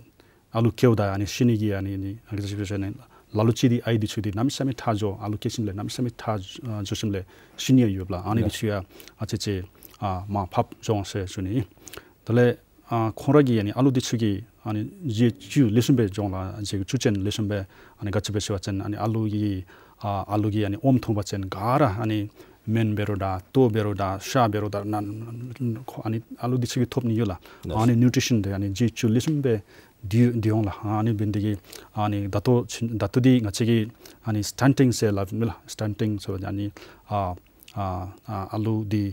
ཨ་ལུ་སྐྱེཝ་ད་ཨ་ནི་ཤི་ནི་གི་ཨ་ནི་ནི་ཨ་ག་ཅི་སྦེ་ཞུ་ནི་ལ་ལུ་ཅིག་འདི་ཨའི་འདི་ཚུ་འདི་གནམ་མེད་ས་མེད་ཐར་འགྱོ། ཨ་ལུ་སྐྱེས་ཞིནམ་ལས་གནམ་མེད་ས་མེད་ཐར་འགྱོ་ཞིནམ་ལས་ཤི་ནི་ཡང་ཡོདཔ་ལགས། ཨ་ནི་འདི་ཚུ་ཡང་ཨ་ཙི་ཙི་ཨ་མར་ཕབ་འགྱོ་འོང་ཟེར་ཞུ་ནི། དེ་ལས་ཨ་ཁོང་ར་གི་ཨ་ནི་ཨ་ལུ་འདི་ཚུ་གི་ཨ་ནི་རྒྱུད་བཅུད་ལེགས་ཤོམ་སྦེ་འགྱོ་འོང་ལགས། རྒྱུད་བཅུད་ཅན་ལེགས་ཤོམ་སྦེ་ཨ་ནི་ག་ཅི་སྦེ་ཞུ་བ་ཅིན་ཨ་ནི་ཨ་ལུ་གི་ཨ་ཨ་ལུ་གིས་ཨ་ནི་ཨོམ་འཐུང་པ་ཅིན་ག་ར་ཨ་ནི་སྨན་འབད་རུང་ད་ལྟོ་འབད་རུང་ད་ཤ་འབད་རུང་ད་ན་ཨ་ནི་ཨ་ལུ་འདི་ཚུ་གིས་ཐོབ་ནི་ཡོད་ལགས། ཨ་ནི་ནིའུ་ཊི་ཤཱན་འདི་ཨ་ནི་རྒྱུད་བཅུད་ལེགས་ཤོམ་སྦེ་སྡོད་སྡོད་འོང་ལགས། ཨ་ནི་འབད་ནི་དེ་གིས་ཨ་ནི་ད་ལྟོ་ཅིག་ད་ལྟོ་འདི་ང་བཅས་ཀྱིས་ཨ་ནི་སི་ཊེན་ཊིང་ཟེར་སླབ་མས་ལགས། སི་ཊེན་ཊིང་ཟེར་བ་ཨ་ནི་ཨ་ཨ་ཨ་ཨ་ལུ་འདི་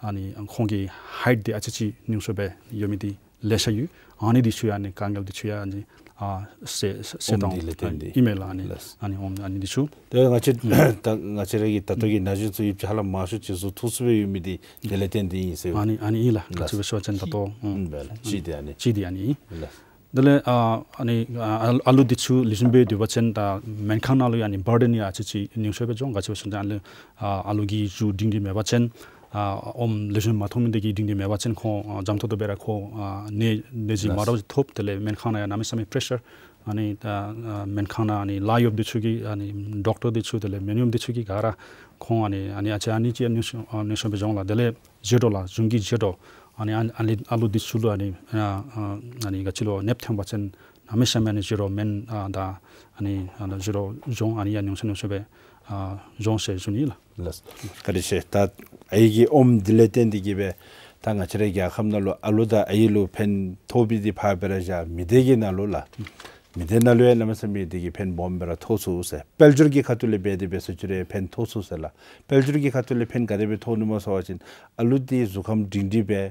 ཨ་ནི་ཁོང་གི་ཧའིཊ་འདི་ཨ་ཙི་ཅིག་ཉུང་སུ་སྦེ་ཡོད་མི་འདི་ལེ་ཤ་ཡོད། ཨ་ནི་འདི་ཚུ་ཡང་ཨ་ནི་དཀའ་ངལ་འདི་ཚུ་ཡང་ཨ་ནི་ཨ་སེལ་སེལ་སེལ་ཨོམ་འདི་ལས་བརྟེན་ཏེ་ཨིན་མས་ལགས། ཨ་ནི་ལགས། ཨ་ནི་ཨོམ་ཨ་ནི་འདི་ཚུ་ཏེ་ང་བཅས་ཨ་ད་ང་བཅས་ར་གི་ད་ལྟོ་གི་ན་གཞོན་ཚུ་ཡིབ་ཆ་ལ་མང་ཤོས་ཅིག་གཟུགས་མཐུག་སུ་སྦེ་ཡོད་མི་འདི་དེ་ལས་བརྟེན་ཏེ་ཨིན་ཟེར། ཨ་ནི་ཨ་ནི་ཨིན་ལགས། ལགས། ག་ཅི་སྦེ་ཞུ་བ་ཅིན་ད་ལྟོ་ཨ་ཨིན་པས་ལགས། གཅིག་འདི་ཨ་ནི་གཅིག་འདི་ཨ་ནི་ཨིན། ལགས། དེ་ལས་ཨ་ཨ་ནི་ཨ་ཨ་ཨ་ལུ་འདི་ཚུ་ལེགས་ཤོམ་སྦེ་སྡོད་པ་ཅིན་ད་སྨན་ཁང་ནང་ལུ་ཡང་ཨ་ནི་བར་ཌེན་ཡང་ཨ་ཙི་ཅིག་ཉུང་སུ་སྦེ་འགྱོ་འོང་། ག་ཅི་སྦེ་ཞུ་བ་ཅིན་ཨ་ལུ་ཨ་ཨ་ལུ་གི་གཟུགས་སྒྲིང་སྒྲིང་མེད་པ་ཅིན་ཨ་ཨོམ་ལེགས་ཤོམ་མ་འཐུང་མི་འདི་གིས་སྒྲིང་སྒྲིང་མེད་པ་ཅིན་ཁོང་ཨ་འཇམ་ཏོང་ཏོ་སྦེ་ར་ཁོང་ཨ་ནད་ནད་གཞི་མ་འདྲཝ་ཅིག་ཐོབ། དེ་ལས་སྨན་ཁང་ནང་ཡང་གནམ་མེད་ས་མེད་པེ་རེ་ཤར། ཨ་ནི་ད་ཨ་སྨན་ཁང་ནང་ཨ་ནི་ལཱ་གཡོགཔ་འདི་ཚུ་གིས་ཨ་ནི་ཌོག་ཊར་འདི་ཚུ་དེ་ལས་སྨན་གཡོགཔ་འདི་ཚུ་གིས་ག་ར་ཁོང་ཨ་ནི་ཨ་ནི་ཨ་ཙི་ཨ་ནི་ཅིག་ཉུང་སུ་ཨ་ཉུང་སུ་སྦེ་འགྱོ་འོང་ལགས། དེ་ལས་ཟས་འགྲོས་ལགས། གཞུང་གི་ཟས་འགྲོས་ཨ་ནི་ཨ་ཨ་ལི་ཨ་ལུ་འདི་ཚུ་ལུ་ཨ་ནི་ཨ་ཨ་ཨ་ནི་ག་ཅི་ལོ་ནདཔ་ཐོན་པ་ཅིན་གནམ་མེད་ས་མེད་ཨ་ནི་ཟས་འགྲོས་སྨན་ཨ་ད་ཨ་ནི་ཨ་ད་ཟས་འགྲོས་འགྱོ་འོང་། ཨ་ནི་ཡང་ཉུང་སུ་ཉུང་སུ་སྦེ་ཨ་འགྱོ་འོང་ཟེར་ཞུ་ནི་ལགས། ལགས། བཀའ་དྲིན་ཆེ། ད་ཨའི་གི་ཨོམ་འདི་ལས་བརྟེན་ཏེ་གིས་སྦེ་ད་ང་བཅས་རའི་རྒྱལ་ཁབ་ནང་ལུ་ཨ་ལུ་དང་ཨའི་ལུ་ཕན་ཐོགས་པའི་འདི་ཕར་སྦེ་ར་བཞག། མི་སྡེ་གི་ནང་ལུ་ལགས། མི་སྡེ་ནང་ལུ་ཡང་གནམ་མེད་ས་མེད་འདི་གིས་ཕན་སྦོམ་སྦེ་ར་ཐོགས་ཚུགས་ཟེར། དཔལ་འབྱོར་གྱི་ཁ་ཐུག་ལས་འབད་དེ་འབད་སོང་ཅི་རུང་ཕན་ཐོགས་ཚུགས་ཟེར་ལགས། དཔལ་འབྱོར་གྱི་ཁ་ཐུག་ལས་ཕན་ག་དེ་སྦེ་ཐོགས་ནི་སྨོ་ཟེར་བ་ཅིན་ཨ་ལུ་འདི་གཟུགས་ཁམས་སྒྲིང་སྒྲིང་སྦེ་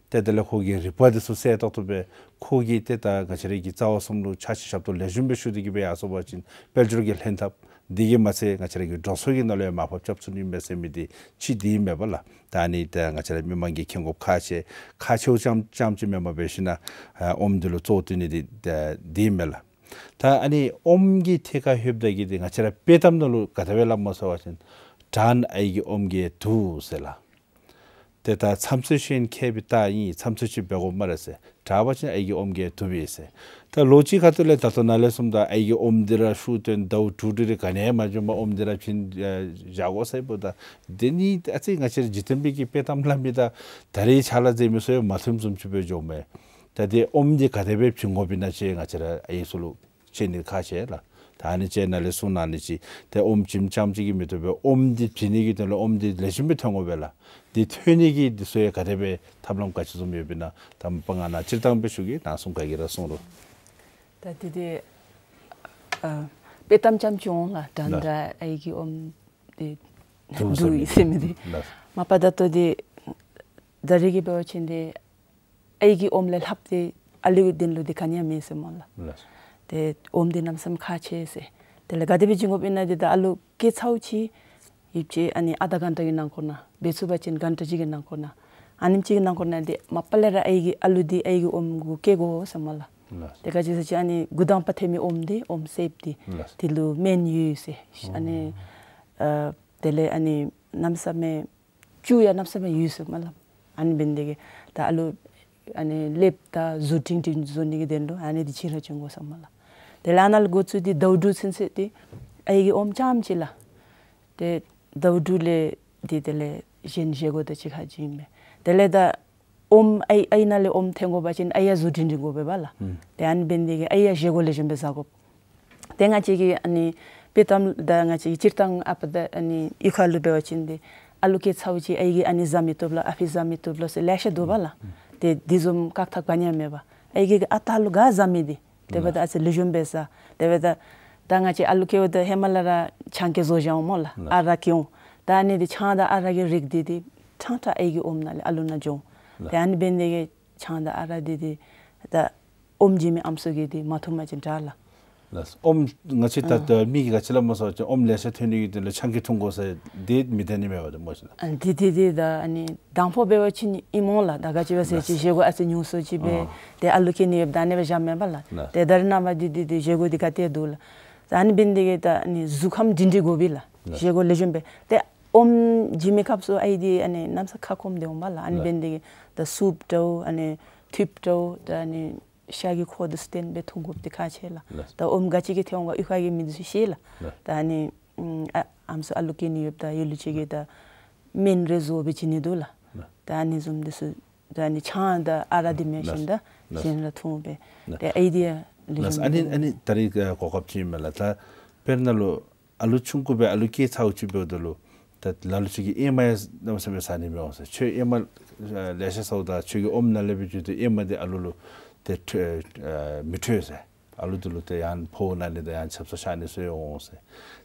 ཏེ་དེ་ལས་ཁོ་གི་རིག་པ་འདི་ཚུ་གསལ་ཏོག་ཏོ་སྦེ་ཁོ་གིས་ཏེ་ད་ང་བཅས་རའི་གི་རྩ་བ་གསུམ་ལུ་ཕྱག་ཕྱི་ཞབས་ཏོག་ལེགས་ཤོམ་སྦེ་ཞུ་སྟེ་གིས་སྦེ་ཡར་སོང་པ་ཅིན་དཔལ་འབྱོར་གྱི་ལྷན་ཐབས་འདི་གིས་མ་ཚད་ང་བཅས་རའི་གི་འགྲོ་སོང་གི་ནང་ལུ་ཡང་མར་ཕབ་རྐྱབ་ཚུགས་ནི་མས་ཟེར་མི་འདི་གཅིག་འདི་ཨིན་མས་པ་ལགས། ད་ཨ་ནི་ད་ང་བཅས་ར་མི་མང་གིས་མཁྱེན་དགོཔ་ཁག་ཆེ་ཁག་ཆེཝ་ཙམ་ཙམ་ཅིག་མེན་པར་འབད་ཞིན་ན་ཨ་ཨོམ་འདི་ལུ་གཙོ་བོ་བཏོན་ནི་འདི་ད་འདི་ཨིན་མས་ལགས། ད་ཨ་ནི་ཨོམ་གྱི་ཐད་ཁར་ལྷོདཔ་ད་གི་འདི་ང་བཅས་ར་དཔྱེ་གཏམ་ནང་ལུ་ག་དེ་སྦེ་སླབ་སྨོ་ཟེར་བ་ཅིན་དྲང་ཨའི་གི་ཨོམ་གྱིས་དུག་ཟེར་ལགས། ཏེ་ད་ཚམ་ཚོད་ཅིག་མཁས་པའི་རྟགས་ཨིན། ཚམ་ཚོད་ཅིག་འབད་དགོ་སྨ་རེ་ཟེར། དྲག་པ་ཅིན་ཨའི་གི་ཨོམ་གྱིས་དུག་པས་ཟེར། ད་ལོ་གཅིག་ཁ་ཐུག་ལས་ད་ལྟོ་ནཱ་ལས་གསུངམ་ད་ཨའི་གི་ཨོམ་འདི་ར་ཤུགས་བཏོན་ཟླཝ་དྲུག་དྲུག་རེ་ག་ནི་ཡང་མ་འབྱུངམ་ཨོམ་འདི་ར་བྱིན་ཨེ་བཞག་དགོ་ཟེར་འབདཝ་ད་དེ་ནི་ཨ་ཙི་ང་བཅས་ར་འཇིག་རྟེན་པའི་གི་དཔྱེ་གཏམ་སླབ་མི་དང་ད་རེས་ཕྱག་ལཱ་མཛད་མི་ཚུ་ཡང་མ་མཐུནམ་བཟུམ་ཅིག་སྦེ་འགྱོཝ་མས། ད་དེ་ཨོམ་འདི་ག་དེ་སྦེ་བྱིན་དགོཔ་ཨིན་ན་ཅིག་ང་བཅས་ར་ཨའི་ཚུ་ལུ་ཤེས་ནི་ཁག་ཆེ་ལགས། ད་ཨ་ནི་ཅིག་ནཱ་ལས་གསུང་གནང་ནི་ཅིག་ཏེ་ཨོམ་བྱིནམ་ཙམ་ཅིག་གིས་མི་བཏུབ་པས། ཨོམ་འདི་བྱིན་ནི་གི་དོན་ལུ་ཨོམ་འདི་ལེགས་ཤོམ་སྦེ་ཐོན་དགོ་པས་ལགས། འདི་ཐོན་ནི་གི་འདི་ཚུ་ཡང་ག་དེ་སྦེ་ཐབས་ལམ་ག་ཅི་བཟུམ་ཡོདཔ་ཨིན་ན་ད་མ་པ་ང་ནཱ་སྤྱིར་བཏང་སྦེ་ཞུ་གེ། ནཱ་གསུང་ག་གིས་ར་གསུང་རུང་། ད་འདི་འདི་ཨ་དཔྱེ་གཏམ་ཙམ་ཅིག་འོང་ལགས། དྲང་ལགས། དྲང་ཨའི་གི་ཨོམ་འདི་དུག་དུག་ཟེར་མི་ཟེར་མི་འདི། ལགས། མ་པ་ད་ལྟོ་འདི་ད་རེས་ཀྱི་འབད་བ་ཅིན་འདི་ཨའི་གི་ཨོམ་ལས་ལྷགཔ་འདི་ཨ་ལུའི་དོན་ལུ་འདི་ག་ནི་ཡང་མེད་ཟེར་སྨོ་ལགས། ལགས། ཏེ་ཨོམ་འདི་གནམ་མེད་ས་མེད་ཁག་ཆེ་ཟེར། དེ་ལས་ག་དེ་སྦེ་བྱིན་དགོཔ་ཨིན་ན་འདི་ད་ཨ་ལུ་སྐྱེ་ཚརཝ་ཅིག་ཡུདཔ་ཅིག་ཨ་ནི་ཨ་ད་གྷན་ཊ་གི་ནང་འཁོད་ནང་འབད་ཚུགས་པ་ཅིན་གྷན་ཊ་གཅིག་གི་ནང་འཁོད་ནང་ཨ་ནེམ་ཅིག་གི་ནང་འཁོད་ནང་འདི་མ་པ་ལས་ར་ཨའི་གི་ཨ་ལུ་འདི་ཨའི་གི་ཨོམ་གུ་སྐྱེ་དགོ་ཟེར་སྨོ་ལགས། ལགས། ཏེ་ག་ཅི་ཟེར་བ་ཅིན་ཨ་ནི་འགོ་དང་པ་ཐོན་མི་ཨོམ་འདི་ཨོམ་སྲེསཔ་འདི་ལགས། དེ་ལུ་སྨན་ཡོད་ཟེར། ཨ་ནི་ཨ་དེ་ལས་ཨ་ནི་གནམ་མེད་ས་མེད་བཅུད་ཡང་གནམ་མེད་ས་མེད་ཡོད་ཟེར་སྨོ་ལགས། ཨ་ནི་འབད་ནི་དེ་གིས་ད་ཨ་ལུ་ཨ་ནི་ལེགསཔ་དང་གཟུགས་སྒྲིང་སྒྲིང་བཟོ་ནི་གི་དོན་ལུ་ཨ་ནི་འདི་བྱིན་ར་བྱིན་དགོ་ཟེར་སྨོ་ལགས། དེ་ལས་ཨ་ནཱ་ལུ་འགོ་བཙུགས་ཏེ་ཟླཝ་དྲུག་ཚུན་ཚོད་འདི་ཨའི་གི་ཨོམ་རྐྱངམ་ཅིག་ལགས། ཏེ་ཟླཝ་དྲུག་ལས་འདི་དེ་ལས་གཞན་བཞེས་སྒོ་དང་གཅིག་ཁར་བྱིན་མས། དེ་ལས་ད་ཨོམ་ཨའི་ཨའི་ནང་ལས་ཨོམ་ཐོན་དགོ་པ་ཅིན་ཨའི་ཡང་གཟུགས་སྒྲིང་སྒྲིང་དགོ་པས་པ་ལགས། ཨུམ། ཏེ་ཨ་ནི་འབད་ནི་དེ་གིས་ཨའི་ཡང་བཞེས་སྒོ་ལེགས་ཤོམ་སྦེ་བཟའ་དགོ། ཏེ་ང་བཅས་ཀྱི་ཨ་ནི་དཔྱེ་གཏམ་ད་ང་བཅས་ཀྱི་སྤྱིར་བཏང་ཨ་པ་ད་ཨ་ནི་གཡུས་ཁ་ལུ་འབད་བ་ཅིན་འདི་ཨ་ལུ་སྐྱེ་ཚརཝ་ཅིག་ཨའི་གིས་ཨ་ནི་བཟའ་མི་བཏུབ་ལོ་ཨ་ཕི་བཟའ་མི་བཏུབ་ལོ་ཟེར་ལེ་ཤ་འདུག་པ་ལགས། ཨུམ། ཏེ་འདི་བཟུམ་བཀག་ཐབས་ག་ནི་ཡང་མེད་པས། ཨའི་གིས་ཨ་རྟག་ལུ་ག་བཟའ་མི་འདི་དེ་འབདཝ་ད་ཨ་ཙི་ལེགས་ཤོམ་སྦེ་བཟའ། དེ་འབདཝ་ད་ད་ང་བཅས་ཨ་ལུ་སྐྱེཝ་ད་ཧེ་མ་ལས་ར་ཆང་གིས་བཟོ་བཞག་འོང་སྨོ་ལགས། ཨ་རག་སྐྱེ་འོང་། ད་ཨ་ནི་འདི་ཆང་དང་ཨ་རག་གི་རིགས་འདི་འདི་ཕྲང་ཕྲང་ཨའི་གི་ཨོམ་ནང་ལས་ཨ་ལུ་ནང་འགྱོ་འོང་། ཏེ་ཨ་ནི་འབད་ནི་དེ་གིས་ ཆང་དང་ཨ་རག་འདི་འདི་ད་ཨོམ་བྱིན་མི་ཨམ་སྲུ་གིས་འདི་མ་འཐུང་པ་ཅིན་དྲག་ལགས། ལགས། ཨོམ་ང་བཅས་ད་ཨ་ད་མི་གིས་ག་ཅི་སླབ་སྨོ་ཟེར་བ་ཅིན་ཨོམ་ལེ་ཤ་ཐོན་ནི་གི་དོན་ལུ་ཆང་གིས་འཐུང་དགོ་ཟེར་འདི་མི་བདེན་ནི་མས་པ་ཏེ་སྨོ་ཤིག་ལགས། ཨ་འདི་འདི་འདི་ད་ཨ་ནི་དང་ཕུ་འབད་བ་ཅིན་ཨིན་སྨོ་ལགས། ད་ག་ཅི་སྦེ་ཟེར་ཅིག་ལགས། བཞེས་སྒོ་ཨ་ཙི་ཉུང་སུ་ཅིག་སྦེ་ཨ་ཏེ་ཨ་ལུ་སྐྱེ་ནི་ཡོདཔ་ད་ཨ་ནི་སྦེ་བཞགཔ་མེན་པ་ལགས། ལགས། ཏེ་ད་རེས་ནངས་པ་འདི་འདི་འདི་བཞེས་སྒོ་འདི་ག་ཏེ་འདུག་ལགས། ད་ཨ་ནི་འབད་ནི་འདི་གིས་ད་ཨ་ནི་གཟུགས་ཁམས་སྒྲིང་སྒྲིང་དགོ་པས་ལགས། ལགས། བཞེས་སྒོ་ལེགས་ཤོམ་སྦེ་ཏེ་ཨོམ་བྱིན་མི་སྐབས་སུ་ཨའི་འདི་ཨ་ནི་གནམ་ས་ཁ་སྐོམ་སྟེ་འོང་པ་ལགས། ཨ་ནི་ལགས། འབད་ནི་འདི་གིས་ད་སུབ་འདྲཝ་ཨ་ནི་ཐུགཔ་འདྲཝ་ད་ཨ་ནི་ཤ་གི་ཁོག་འདི་ཚུ་བཏོན་སྦེ་འཐུང་དགོཔ་འདི་ཁག་ཆེ་ལགས། ལགས། ད་ཨོམ་ག་ཅི་གིས་ཐོན་འོང་ག་གཡུས་ཁ་གི་མི་འདི་ཚུ་ཤེས་ལགས། ལགས། ད་ཨ་ནི་ཨམ་ཨ་ཨམ་སྲུ་ཨ་ལུ་སྐྱེ་ནི་ཡོདཔ་ད་ཡོད་ལུ་ཅིག་གིས་ད་སྨན་རེ་བཟོ་སྦེ་བྱིན་ནི་འདུག་ལགས། ལགས། ད་ཨ་ནི་བཟུམ་འདི་ཚུ་ད་ཨ་ནི་ཆང་དང་ཨ་རག་འདི་མེན་ཞིན་ད་ལགས། གཞན་ར་འཐུང་སྦེ་ལགས། གཞན་ར་འཐུང་སྦེ་ལགས། ཏེ་ཨའི་འདི་ཡང་ལེགས་ལགས། ཤོམ་ཨ་ནི་འདུག། ཨ་ནི་ད་རིས་གོ་སྐབས་ཅིག་ཨིན་མས་ལགས། ད་དཔེར་ན་ལུ་ཨ་ལུ་ཆུང་ཀུ་སྦེ་ཨ་ལུ་སྐྱེས་ཚརཝ་ཅིག་འབདཝ་ད་ལུ་ད་ལ་ལུ་ཅིག་གིས་ཨེ་མ་ཡང་གནམ་མེད་ས་མེད་ཟ་ནི་མི་འོང་ཟེར། ཁྱོད་ཨེ་མ་ལེ་ཤ་ཟཝ་ད་ཁྱོད་ཀྱི་ཨོམ་ནང་ལས་འབད་བཅུག་ཏེ་ཨེ་མ་འདི་ཨ་ལུ་ལུ་ཏེ་ཁྲོ་ཨ་མི་ཁྲོ་ཟེར། ཨ་ལུ་འདི་ལུ་ཏེ་ཡང་ཕོཝ་ན་ནི་དང་ཡང་ཆབ་གསང་ཤར་ནི་ཚུ་ཡང་འོང་ཟེར།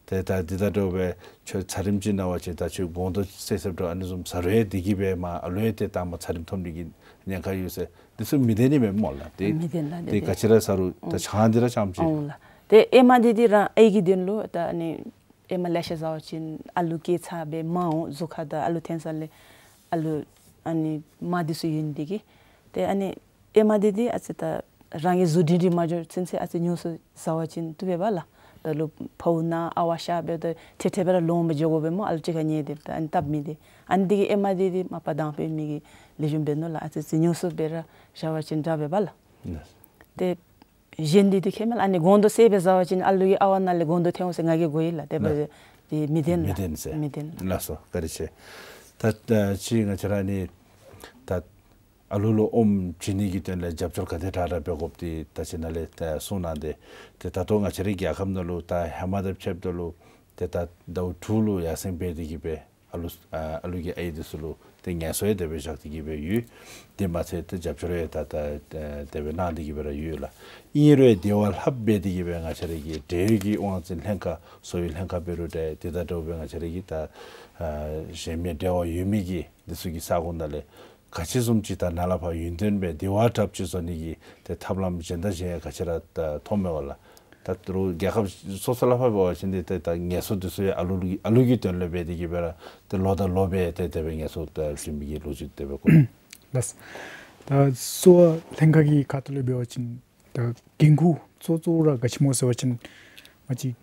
ཏེ་ད་འདི་དང་འདྲཝ་སྦེ་ཁྱོད་ཚ་རིམས་ཅིག་ན་བ་ཅིན་ད་ཁྱོད་སྒོང་རྡོག་བསད་བསདཔ་འདྲཝ་ཨ་ནི་བཟུམ་ཟ་རུང་ཡང་འདི་གིས་སྦེ་མར་ཨ་ལུ་ཡང་ཏེ་དྭངས་མ་ཚ་རིམས་ཐོབ་ནི་གི་ཉེན་ཁ་ཡོད་ཟེར། འདི་ཚུ་མི་བདེན་ནི་མས་སྨོ་ལགས། ཏེ་མི་བདེན་ལགས། ཏེ་འདི་ག་ཅི་ར་ཟ་རུང་ད་ཨོ་ཆང་འདི་ར་རྐྱངམ་ཅིག་ཨོ་ལགས། ཏེ་ཨེ་མ་འདི་འདི་ར་ཨའི་གི་དོན་ལུ་ད་ཨ་ནི་ཨེ་མ་ལེ་ཤ་ཟ་བ་ཅིན་ཨ་ལུ་སྐྱེས་ཚར་སྦེ་མར་འོང་གཟུགས་ཁར་ད་ཨ་ལུ་འཐོན་ས་ལས་ཨ་ལུ་ཨ་ནི་རྨ་འདི་ཚུ་ཡོད་ནི་འདི་གིས་ཏེ་ཨ་ནི་ཨེ་མ་འདི་འདི་ཨ་ཙི་ད་རང་གི་གཟུགས་སྒྲིང་སྒྲིང་མ་འགྱོ་ཚུན་ཚོད་ཨ་ཙི་ཉུང་སུ་ཟ་བ་ཅིན་བཏུབ་པས་པ་ལགས། ད་ལུ་ཕོཝ་ན་ཨ་ཝ་ཤར་སྦེ་ད་ཐེ་ཐེ་སྦེ་ར་ལོང་སྦེ་འགྱོ་དགོ་པས་སྨོ། ཨ་ལུ་གཅིག་ཁར་ཉལ་ཏེ་ད་ཨ་ནི་སྟབས་མི་བདེ། ཨ་ནི་འདི་གིས་ཨེ་མ་འདི་འདི་མ་པ་དང་ཕུ་མི་གིས་ལེགས་ཤོམ་འབད་ནུག་ལགས། ཨ་ཙི་ཙི་ཉུང་སུ་སྦེ་ར་བཞག་པ་ཅིན་དྲག་པས་པ་ལགས། ཏེ་གཞན་འདི་འདི་ཁེ་མེད་ལགས། ཨ་ནི་སྒོང་རྡོག་བསད་སྦེ་ཟ་བ་ཅིན་ཨ་ལུ་གི་ཨ་ཝ་ནང་ལས་སྒོང་རྡོག་འཐོན་འོང་ཟེར་ང་གིས་གོ་ཡི་ལགས། དེ་འབད་ལགས། འདི་མི་བདེན་ལགས། མི་བདེན་ཟེར། མི་བདེན་ལགས། ལགས་སོ། བཀའ་དྲིན་ཆེ། ད་ད་ཅི་ང་བཅས་ར་ཨ་ནི་ད་ཨ་ལུ་ལུ་ཨོམ་བྱིན་ནི་གི་དོན་ལས་རྒྱབ་སྐྱོར་ག་དེ་དྲག་དྲག་འབད་དགོཔ་འདི་ད་ཅི་ནཱ་ལས་ད་གསུངས་གནང་སྟེ། ཏེ་ད་ལྟོ་ང་བཅས་རའི་རྒྱལ་ཁབ་ནང་ལུ་ད་ཧེ་མ་དང་ཕྱདཔ་ད་ལུ་ཏེ་ད་ཟླཝ་དྲུག་ལུ་ཡར་སེང་འབད་དེ་གིས་སྦེ་ཨ་ལུ་ཨ་ཨ་ལུ་གི་ཨའི་འདི་ཚུ་ལུ་ཏེ་ངལ་གསོ་ཡང་དེ་སྦེ་བཞག་སྟེ་གིས་སྦེ་ཡོད། དེ་མ་ཚད་ཏེ་རྒྱབ་སྐྱོར་ཡང་ད་ད་ད་དེ་སྦེ་གནང་སྟེ་གིས་སྦེ་ར་ཡོད་ལགས། ཨིན་རུང་དེ་བ་ལྷགཔ་འབད་དེ་གིས་སྦེ་ང་བཅས་ར་གི་འབྲེལ་ཡོད་ཀྱི་དབང་འཛིན་ལྷན་ཁག་གསོ་བའི་ལྷན་ཁག་འབད་རུང་འདྲ་དེ་དང་འདྲཝ་སྦེ་ང་བཅས་ར་གི་ད་ཨ་གཞན་མི་འབྲེལ་བ་ཡོད་མི་གི་འདི་ཚུ་གི་ས་ཁོངས་ནང་ལས་ག་ཅི་བཟུམ་ཅིག་ད་ནཱ་ལས་ཕར་ཡུན་བརྟན་སྦེ་དེ་བ་དྲགཔ་ཅིག་བཟོ་ནི་གི་ཏེ་ཐབས་ལམ་གཞན་དང་གཞན་ཡང་ག་ཅི་ར་ད་མཐོང་མས་པ་ལགས། ད་ད་རུང་རྒྱལ་ཁབ་སོ་སོ་ལས་ཕར་འབད་བ་ཅིན་ཏེ་ད་ད་ངལ་གསོ་འདི་ཚུ་ཡང་ཨ་ལུ་ལུ་ཨ་ལུ་གི་དོན་ལུ་འབད་དེ་གིས་སྦེ་ར་ཏེ་ལོ་དང་ལོ་སྦེ་ཏེ་དེ་སྦེ་ངལ་གསོ་ད་བྱིན་མི་གི་ལོ་རྒྱུས་དེ་སྦེ་གོ། ལགས། ད་གསོ་བ་ལྷན་ཁག་གི་ཁ་ཐུག་ལས་འབད་བ་ཅིན་ད་འགན་ཁུར་གཙོ་གཙོ་བོ་ར་ག་ཅི་སྨོ་ཟེར་བ་ཅིན་ང་བཅས་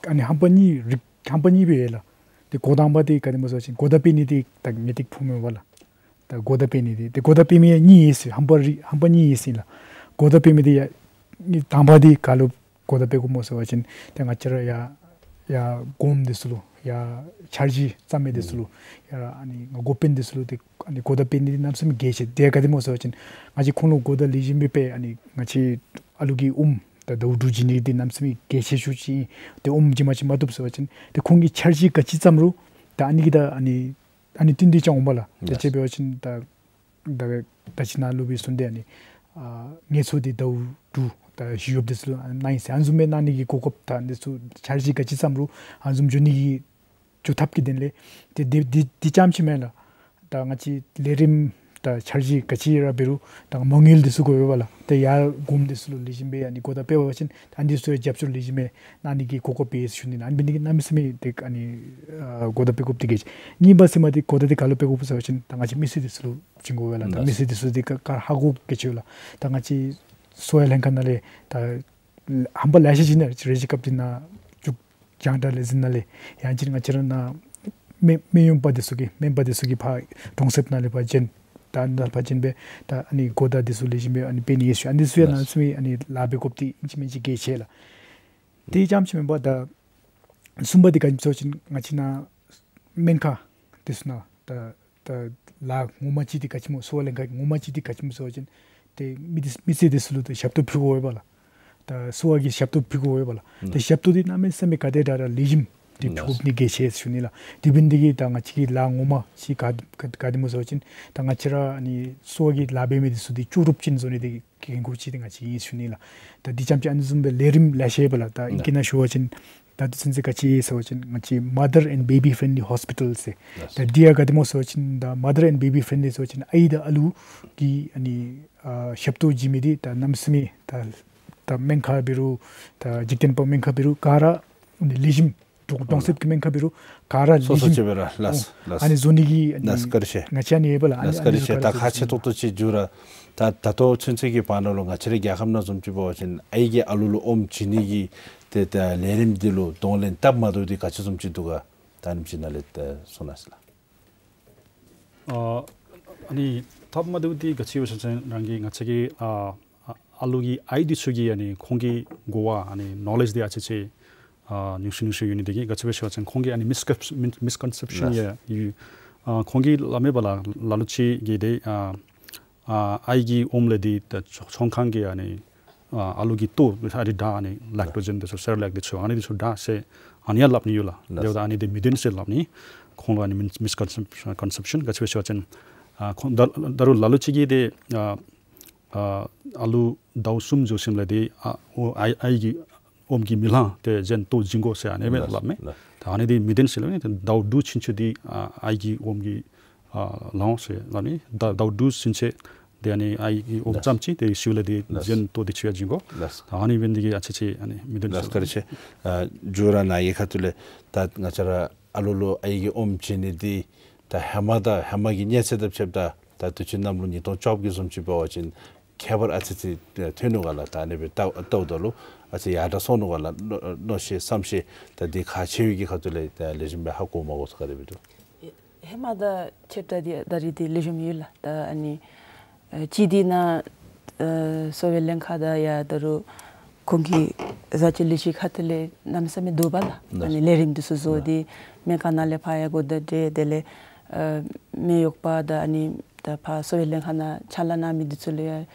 ཨ་ནི་རྣམ་པ་གཉིས་རིགས་རྣམ་པ་གཉིས་སྦེ་ཡོད་ལགས། ཏེ་འགོ་དང་པ་འདི་ག་དེ་སྨོ་ཟེར་བ་ཅིན་གོ་བརྡ་སྤེལ་ནི་འདི་ད་ངེས་ཏིག་ཕོག་མས་པ་ལགས། ད་གོ་བརྡ་སྤེལ་ནི་འདི་ཏེ་གོ་བརྡ་སྤེལ་མི་གཉིས་ཡོད་ཟེར། རྣམ་པ་རིགས་རྣམ་པ་གཉིས་ཡོད་ཟེར་ལགས། གོ་བརྡ་སྤེལ་མི་འདི་ཡ་ནི་དང་པ་འདི་ག་ལུ་གོ་བརྡ་སྤེལ་དགོཔ་སྨོ་ཟེར་བ་ཅིན་ཏེ་ང་བཅས་ར་ཡར་ཡར་གོངམ་འདི་ཚུ་ལུ་ཡར་འཆར་གཞི་བརྩམ་མི་འདི་ཚུ་ལུ་ཡར་ཨ་ནི་ང་འགོ་དཔོན་འདི་ཚུ་ལུ་ཏེ་ཨ་ནི་གོ་བརྡ་སྤེལ་ནི་འདི་གནམ་མེད་ས་མེད་གལ་ཆེ། ཏེ་ག་དེ་སྨོ་ཟེར་བ་ཅིན་ང་བཅས་ཁོང་ལུ་གོ་བརྡ་ལེགས་ཤོམ་སྦེ་སྤེལ་ཨ་ནི་ང་བཅས་ཨ་ལུ་གི་ཨོམ་ད་ཟླཝ་དྲུག་བྱིན་ནི་འདི་གནམ་མེད་ས་མེད་གལ་ཆེ་ཤོས་ཅིག་ཨིན། ཏེ་ཨོམ་བྱིན་མ་བྱིན་མ་བཏུབ་ཟེར་བ་ཅིན་ཏེ་ཁོང་གིས་འཆར་གཞི་ག་ཅི་བརྩམ་རུང་ད་ཨ་ནི་གིས་ད་ཨ་ནི་ཨ་ནི་བསྟུན་ཏེ་ཅིག་འོང་པ་ལགས། ཏེ་ལགས། དཔྱེ་འབད་བ་ཅིན་ད་ད་ད་ཅི་ནཱ་སློབ་དཔོན་གསུངས་ཏེ་ཨ་ནི་ཨ་ངལ་གསོ་འདི་ཟླཝ་དྲུག་ད་བཞི་ཡོདཔ་འདི་ཚུ་ལུ་ཨ་ནི་གནང་ཡི་ཟེར། ཨ་ནི་བཟུམ་སྦེ་གནང་ནི་གི་གོ་སྐབས་ད་འདི་ཚུ་འཆར་གཞི་ག་ཅི་བརྩམ་རུང་ཨ་ནི་བཟུམ་འགྱོ་ནི་གི་འགྱོ་ཐབས་ཀྱི་དོན་ལས་ཏེ་འདི་འདི་འདི་རྐྱངམ་ཅིག་མེན་ལགས། ད་ང་བཅས་ལས་རིམ་ད་འཆར་གཞི་ག་ཅི་ར་འབད་རུང་ད་མ་དངུལ་འདི་ཚུ་དགོ་པས་པ་ལགས། ཏེ་ཡར་གོངམ་འདི་ཚུ་ལུ་ལེགས་ཤོམ་སྦེ་ཨ་ནི་གོ་བརྡ་སྤེལ་བ་ཅིན་ད་འདི་ཚུ་ཡང་རྒྱབ་སྐྱོར་ལེགས་ཤོམ་སྦེ་གནང་ནི་གི་གོ་སྐབས་ཡོད་ཟེར་ཞུ་ནི་ལགས། ཨ་ནི་འབད་ནི་འདི་གིས་གནམ་མེད་ས་མེད་ཏེ་ཨ་ནི་ཨ་གོ་བརྡ་སྤེལ་དགོཔ་འདི་གལ་ཆེ། གཉིས་པ་ཟེར་མི་འདི་གོ་བརྡ་འདི་ག་ལུ་སྤེལ་དགོཔ་ཟེར་བ་ཅིན་ད་ང་བཅས་མི་སེར་འདི་ཚུ་ལུ་བྱིན་དགོ་པས་ལགས། ད་ལགས། མི་སེར་འདི་ཚུ་འདི་ག་ག་ཧ་གོ་གལ་ཆེ་ལགས། ད་ང་བཅས་གསོ་བའི་ལྷན་ཁག་ནང་ལས་ད་རྣམ་པ་ལེ་ཤ་ཅིག་ནང་རེ་ཅིག་སྐབས་འདི་ནང་བཅུག་རྒྱང་བསྒྲགས་ལས་འཛིན་ནང་ལས་ཡང་ཅིན་ང་བཅས་ར་ནཱ་སྨན་སྨན་གཡོགཔ་འདི་ཚུ་གིས་སྨན་པ་འདི་ཚུ་གིས་ཕར་གྲོང་གསེབ་ནང་ལས་ཕར་བྱོན་ད་ནཱ་ཕར་བྱོན་སྦེ་ད་ཨ་ནི་གོ་བརྡ་འདི་ཚུ་ལེགས་ཤོམ་སྦེ་ཨ་ནི་སྤེལ་ནི་ཡོད་ཟེར་ཞུ། ཨ་ནི་འདི་ཚུ་ཡང་ལགས། གནམ་མེད་ས་མེད་ཨ་ནི་ལཱ་འབད་དགོཔ་འདི་ཨིན་ཅི་མིན་ཅི་གལ་ཆེ་ལགས། དེ་རྐྱངམ་ཅིག་མེན་པར་ད་གསུམ་པ་འདི་ག་ཅི་སྨོ་ཟེར་བ་ཅིན་ང་བཅས་ནཱ་སྨན་ཁང་འདི་ཚུ་ནང་ད་ད་ལཱ་ངོ་མ་ཅིག་འདི་ག་ཅི་སྨོ་གསོ་བ་ལྷན་ཁག་ངོ་མ་ཅིག་འདི་ག་ཅི་སྨོ་ཟེར་བ་ཅིན་ཏེ་མི་འདི་མི་སེར་འདི་ཚུ་ལུ་ཏེ་ཞབས་ཏོག་ཕུལ་དགོ་པས་པ་ལགས། ད་གསོ་བ་གི་ཞབས་ཏོག་ཕུལ་དགོ་པས་པ་ལགས། ཏེ་ཞབས་ཏོག་འདི་གནམ་མེད་ས་མེད་ག་དེ་དྲག་དྲག་ལེགས་ཤོམ་འདི་ཕུལ་དགོཔ་འདི་གལ་ཆེ་ཟེར་ཞུ་ནི་ལགས། དེ་འབད་ནི་འདི་གིས་ད་ང་བཅས་ཀྱི་ལཱ་ངོ་མ་ཅིག་ག་ག་ག་དེ་སྨོ་ཟེར་བ་ཅིན་ད་ང་བཅས་ར་ཨ་ནི་གསོ་བ་གི་ལཱ་འབད་མི་འདི་ཚུ་འདི་ལྕོགས་གྲུབ་ཅན་བཟོ་ནི་འདི་འགན་ཁུར་ཅིག་འདི་ང་བཅས་ཨིན་ཟེར་ཞུ་ནི་ལགས། ད་འདི་རྐྱངམ་ཅིག་ཨ་ནི་བཟུམ་སྦེ་ལས་རིམ་ལེ་ཤ་ཡོད་པ་ལགས། ད་ཨིང་སྐད་ནང་ཞུ་བ་ཅིན་ ད་དུས་ཚོད་ཅིག་ག་ཅི་ཟེར་བ་ཅིན་ང་བཅས་Mother and Baby Friendly Hospital ཟེར། ལགས། ད་འདི་ཡང་ག་དེ་སྨོ་ཟེར་བ་ཅིན་ད་Mother and Baby Friendly ཟེར་བ་ཅིན་ཨའི་དང་ཨ་ལུ་གི་ཨ་ནི་ཨ་ཞབས་ཏོག་བྱིན་མི་འདི་ད་གནམ་མེད་ས་མེད་ད་ད་སྨན་ཁང་འབད་རུང་ད་འཇིག་རྟེན་པ་སྨན་ཁང་འབད་རུང་ག་ར་ཨ་ནི་ལེགས་ཤོམ་གྲོང་གྲོང་གསེབ་ཀྱི་སྨན་ཁང་འབད་རུང་ག་ར་སོ་སོ་ལེགས་ཤོམ་ཅིག་འབད་ར་ལགས་ཨོ་ལགས། ཨ་ནི་བཟོ་ནི་གི་ཨ་ནི་ལགས་བཀའ་དྲིན་ཆེ། ང་བཅས་ཨ་ནི་ཡོད་པ་ལགས། ཨ་ནི་ལགས་བཀའ་དྲིན་ཆེ། ད་ཁག་ཆེ་ཏོག་ཏོ་ཅིག་འགྱོ་ར་ད་ད་ལྟོ་ཚུན་ཚོད་ཀྱི་བར་ན་ལུ་ང་བཅས་རའི་རྒྱལ་ཁབ་ནང་བཟུམ་ཅིག་འབད་བ་ཅིན་ཨའི་གིས་ཨ་ལུ་ལུ་ཨོམ་བྱིན་ནི་གི་ཏེ་ད་ལས་རིམ་འདི་ལུ་གདོང་ལེན་སྟབས་མ་བདེཝ་འདི་ག་ཅི་བཟུམ་ཅིག་འདུག་ག། ད་ཨ་ནེམ་ཅིག་ནཱ་ལས་ཏེ་གསུང་གནང་ཟེར་ལགས། ཨ་ཨ་ནི་སྟབས་མ་བདེཝ་འདི་ག་ཅི་ཡོད་ཟེར་བ་ཅིན་རང་གི་ང་བཅས་ཀྱི་ཨ་ཨ་ཨ་ལུ་གི་ཨའི་འདི་ཚུ་གི་ཨ་ནི་ཁོང་གི་གོ་བ་ཨ་ནི་ནོ་ལེཇ་འདི་ཨ་ཙི་ཙི་ཨ་ཉུང་སུ་ཉུང་སུ་ཡོད་ནི་འདི་གིས་ག་ཅི་སྦེ་ཟེར་བ་ཅིན་ཁོང་གི་ཨ་ནི་མིས་ཀོན་མིས་ཀོན་སེབ་ཤཱན་ཡང་ཡོད། ཨ་ཁོང་གིས་སླབ་མི་འབདཝ་ལས་ལ་ལུ་ཅིག་གིས་ཏེ་ཨ་ཨ་ཨའི་གི་ཨོམ་ལས་འདི་ད་ཚོང་ཚོང་ཁང་གི་ཨ་ནི་ཨ་ཨ་ལུ་གི་ལྟོ་ཨ་རི་དྲག་ཨ་ནི་ལེཀ་ཊོ་ཇེན་འདི་ཚུ་སེ་རེ་ལེཀ་འདི་ཚུ་ཨ་ནི་འདི་ཚུ་དྲག་ཟེར་ཨ་ནི་ཡང་སླབ་ནི་ཡོད་ལགས། ལགས། དེ་འབདཝ་ད་ཨ་ནི་འདི་མི་བདེན་ཟེར་སླབ་ནི། ཁོང་ལུ་ཨ་ནི་མིས་མིས་ཀོན་སེབ་ཤཱན་ག་ཅི་སྦེ་ཟེར་བ་ཅིན་ཨ་ཁོང་ད་ད་རུང་ལ་ལུ་ཅིག་གིས་ཏེ་ཨ་ཨ་ཨ་ལུ་ཟླཝ་གསུམ་འགྱོ་ཞིནམ་ལས་འདི་ཨ་ཨོ་ཨའི་ཨའི་གི་ཨོམ་གྱིས་མི་ལང་སྟེ་གཞན་ལྟོ་བྱིན་དགོ་ཟེར་ཨ་ནི་སྦེ་ལགས་སླབ་མས། ལགས། ད་ཨ་ནི་འདི་མི་བདེན་ཟེར་སླབ་ནི། ད་ཟླཝ་དྲུག་ཚུན་ཚོད་འདི་ཨ་ཨའི་གི་ཨོམ་གྱིས་ཨ་ལང་འོང་ཟེར་སླབ་ནི། ཟླ་ཟླཝ་དྲུག་ཚུན་ཚོད་འདི་ཨ་ནི་ཨའི་གི་ཨོམ་ལགས། ཙམ་ཅིག་ཏེ་ཞིནམ་ལས་འདི་ལགས། གཞན་ལྟོ་འདི་ཚུ་ཡང་བྱིན་དགོ། ལགས། ད་ཨ་ནི་འབད་ནི་འདི་གིས་ཨ་ཙི་ཙི་ཨ་ནི་མི་བདེན་ཟེར། ལགས་བཀའ་དྲིན་ཆེ། ཨ་མཇུག་ར་ནཱ་གི་ཁ་ཐུག་ལས་ད་ང་བཅས་ར་ཨ་ལུ་ལུ་ཨའི་གི་ཨོམ་བྱིན་ནི་འདི་ད་ཧེ་མ་དང་ཧེ་མ་གི་གནས་ཚད་དང་ཕྱདཔ་ད་ད་དུས་ཅི་གནམ་ལོ་ཉིས་སྟོང་བཅོ་བརྒྱད་བཟུམ་ཅིག་འབད་བ་ཅིན་ཁྱད་པར་ཨ་ཙི་ཙི་ཐོན་ནུག་ག་ལགས། ད་ཨ་ནི་སྦེ་ལྟཝ་ལྟཝ་ད་ལུ་ཨ་ཙི་ཡར་དྲགས་སོང་ནུག་ག་ལགས། མནོ་མནོ་ཤེས་བསམ་ཤེས་ད་འདི་ཁག་ཆེ་བའི་གི་ཁ་ཐུག་ལས་ད་ལེགས་ཤོམ་སྦེ་ཧ་གོ་མ་གོ་ཚུ་ག་དེ་སྦེ་འདུག། ཧེ་མ་དང་ཕྱདཔ་ད་འདི་ད་རིས་འདི་ལེགས་ཤོམ་ཡོད་ལགས། ད་ཨ་ནི་ཨ་ཅི་འདི་ནང་ཨ་གསོ་བའི་ལྷན་ཁག་དང་ཡང་ད་རུང་ཁོང་གི་བཟའ་ཆས་ལས་གཞི་ཁ་ཐུག་ལས་གནམ་མེད་ས་མེད་དོ་བ་ལགས། ཨ་ནི་ལས་རིམ་འདི་ཚུ་བཟོ་སྟེ་སྨན་ཁང་ནང་ལས་ཕར་ཡང་གོ་བརྡ་སྤྲོད། དེ་ལས་ཨ་སྨན་གཡོགཔ་དང་ཨ་ནི་ད་ཕར་གསོ་བའི་ལྷན་ཁག་ནང་ཕྱག་ལཱ་གནང་མི་འདི་ཚུ་ལུ་ཡང་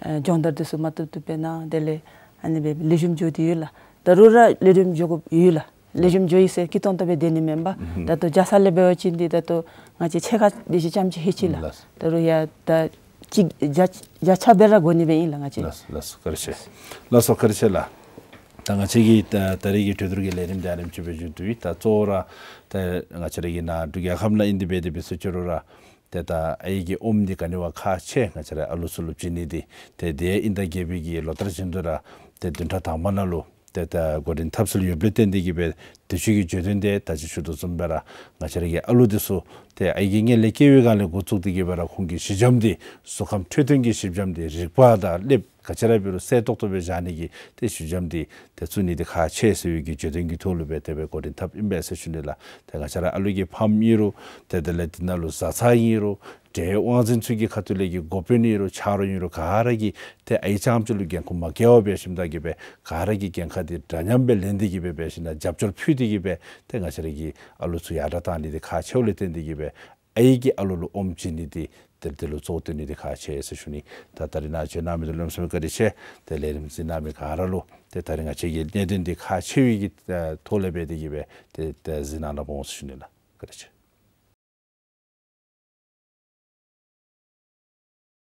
ཨ་སྦྱོང་བརྡར་འདི་ཚུ་མ་བཏུབ་བཏུབ་སྦེ་གནང་། དེ་ལས་ཨ་ནི་སྦེ་ལེགས་ཤོམ་འགྱོ་སྟེ་ཡོད་ལགས། ད་རུང་ར་ལས་རིམ་འགྱོ་དགོཔ་ཡོད་ལགས། ལེགས་ཤོམ་འགྱོ་ཡི་ཟེར་སྐུ་གདུང་བཏབ་སྦེ་སྡོད་ནི་མེན་པར་ཨུམ་ད་ལྟོ་བརྒྱ་ཆ་ལས་འབད་བ་ཅིན་འདི་ད་ལྟོ་ང་བཅས་ཕྱེད་ཀ་འདི་ཅིག་ཙམ་ཅིག་ལྷོད་ཅི་ལགས། ལགས། ད་རུང་ཡང་ད་ཅིག་བརྒྱ་བརྒྱ་ཆ་སྦེ་ར་གོ་ནི་སྦེ་ཨིན་ལགས་ང་བཅས། ལགས་ལགས་བཀའ་དྲིན་ཆེ། ལགས་སོ་བཀའ་དྲིན་ཆེ་ལགས། ད་ང་བཅས་ཀྱི་ད་ད་རིས་ཀྱི་གྲོས་བསྡུར་གྱི་ལས་རིམ་འདི་ཨ་ནེམ་ཅིག་སྦེ་མཇུག་བསྡུ་ཡི། ད་གཙོ་བོ་ར་ད་ང་བཅས་ར་གི་ནཱ་འབྲུག་རྒྱལ་ཁབ་ནང་ཨིན་ཏེ་འབད་དེ་འབད་ས་ཅི་རུང་ར་ཏེ་ད་ཨའི་གི་ཨོམ་འདི་ག་ནི་བ་ཁག་ཆེ། ང་བཅས་ར་ཨ་ལུ་ཚུ་ལུ་བྱིན་ནི་འདི་ཏེ་དེ་ཨིན་ད་རྒྱལ་པོའི་གི་ལོ་ལྟར་བཞིན་དུ་ར་ཏེ་བདུན་ཕྲག་དང་པ་ནང་ལུ་ཏེ་ད་འགོ་འདྲེན་འཐབ་སྲོལ་ཡོདཔ་ལས་བརྟེན་ཏེ་གིས་སྦེ་དུས་ཅི་གི་བརྗོད་དོན་འདི་ད་ཅི་ཞུ་དོ་བཟུམ་སྦེ་ར་ང་བཅས་ར་གི་ཨ་ལུ་འདི་ཚུ་ཏེ་ཨའི་གི་མངལ་ལས་སྐྱེ་བའི་སྒང་ལས་འགོ་བཙུགས་ཏེ་གིས་སྦེ་ར་ཁོང་གི་ཞི་འཇམ་འདི་གཟུགས་ཁམས་འཕྲོད་བསྟེན་གྱི་ཞི་འཇམ་འདི་རིག་པ་དང་ཀླདཔ་ག་ཅི་ར་འབད་རུང་གསལ་ཏོག་ཏོ་སྦེ་བཞག་ནི་གི་ཏེ་ཞི་འཇམ་འདི་ཏེ་བཙུགས་ནི་འདི་ཁག་ཆེ་ཟེར་བའི་གི་བརྗོད་དོན་གྱི་ཐོག་ལུ་སྦེ་དེ་སྦེ་འགོ་འདྲེན་འཐབ་ཨིན་པས་ཟེར་ཞུ་ནི་ལགས། ཏེ་ང་བཅས་ར་ཨ་ལུ་གི་ཕམ་ཨིན་རུང་ཏེ་དེ་ལས་འདི་ནང་ལུ་བཟའ་ཚང་ཨིན་རུང་འབྲེལ་ཡོད་དབང་འཛིན་ཚུ་གི་ཁ་ཐུག་ལས་ཀྱི་འགོ་དཔོན་ཨིན་རུང་ཆ་རོགས་ཨིན་རུང་ག་ར་གིས་ཏེ་ཨའི་རྐྱངམ་ཅིག་ལུ་འགན་ཁུར་མ་བཀལ་བར་འབད་ཞིནམ་ད་གིས་སྦེ་ག་ར་གིས་འགན་ཁག་འདི་འདྲ་མཉམ་སྦེ་ལེན་ཏེ་གིས་སྦེ་འབད་ཞིནམ་ད་རྒྱབ་སྐྱོར་ཕུལ་ཏེ་གིས་སྦེ་ཏེ་ང་བཅས་ར་གི་ཨ་ལུ་ཚུ་ཡར་དྲགས་གཏང་ནི་འདི་ཁག་ཆེཝ་ལས་བརྟེན་ཏེ་གིས་སྦེ་ཨའི་གིས་ཨ་ལུ་ལུ་ཨོམ་བྱིན་ནི་འདི་ཏེ་འདི་ལུ་གཙོ་བོ་བཏོན་ནི་འདི་ཁག་ཆེ་ཟེར་ཞུ་ནི། ད་ད་རིས་ནཱ་བྱོན་གནང་མི་འདི་ལུ་གནམ་མེད་ས་མེད་བཀའ་དྲིན་ཆེ། ཏེ་ལས་རིམ་གཟིགས་གནང་མི་ག་ར་ལུ་ཏེ་ད་རིས་ང་བཅས་ཀྱི་གནད་དོན་འདི་ཁག་ཆེ་བའི་གི་ཐོག་ལས་འབད་དེ་གིས་སྦེ་ཏེ་ཏེ་གཟིགས་གནང་གནང་འོང་ཟེར་ཞུ་ནི་ལགས། བཀའ་དྲིན་ཆེ།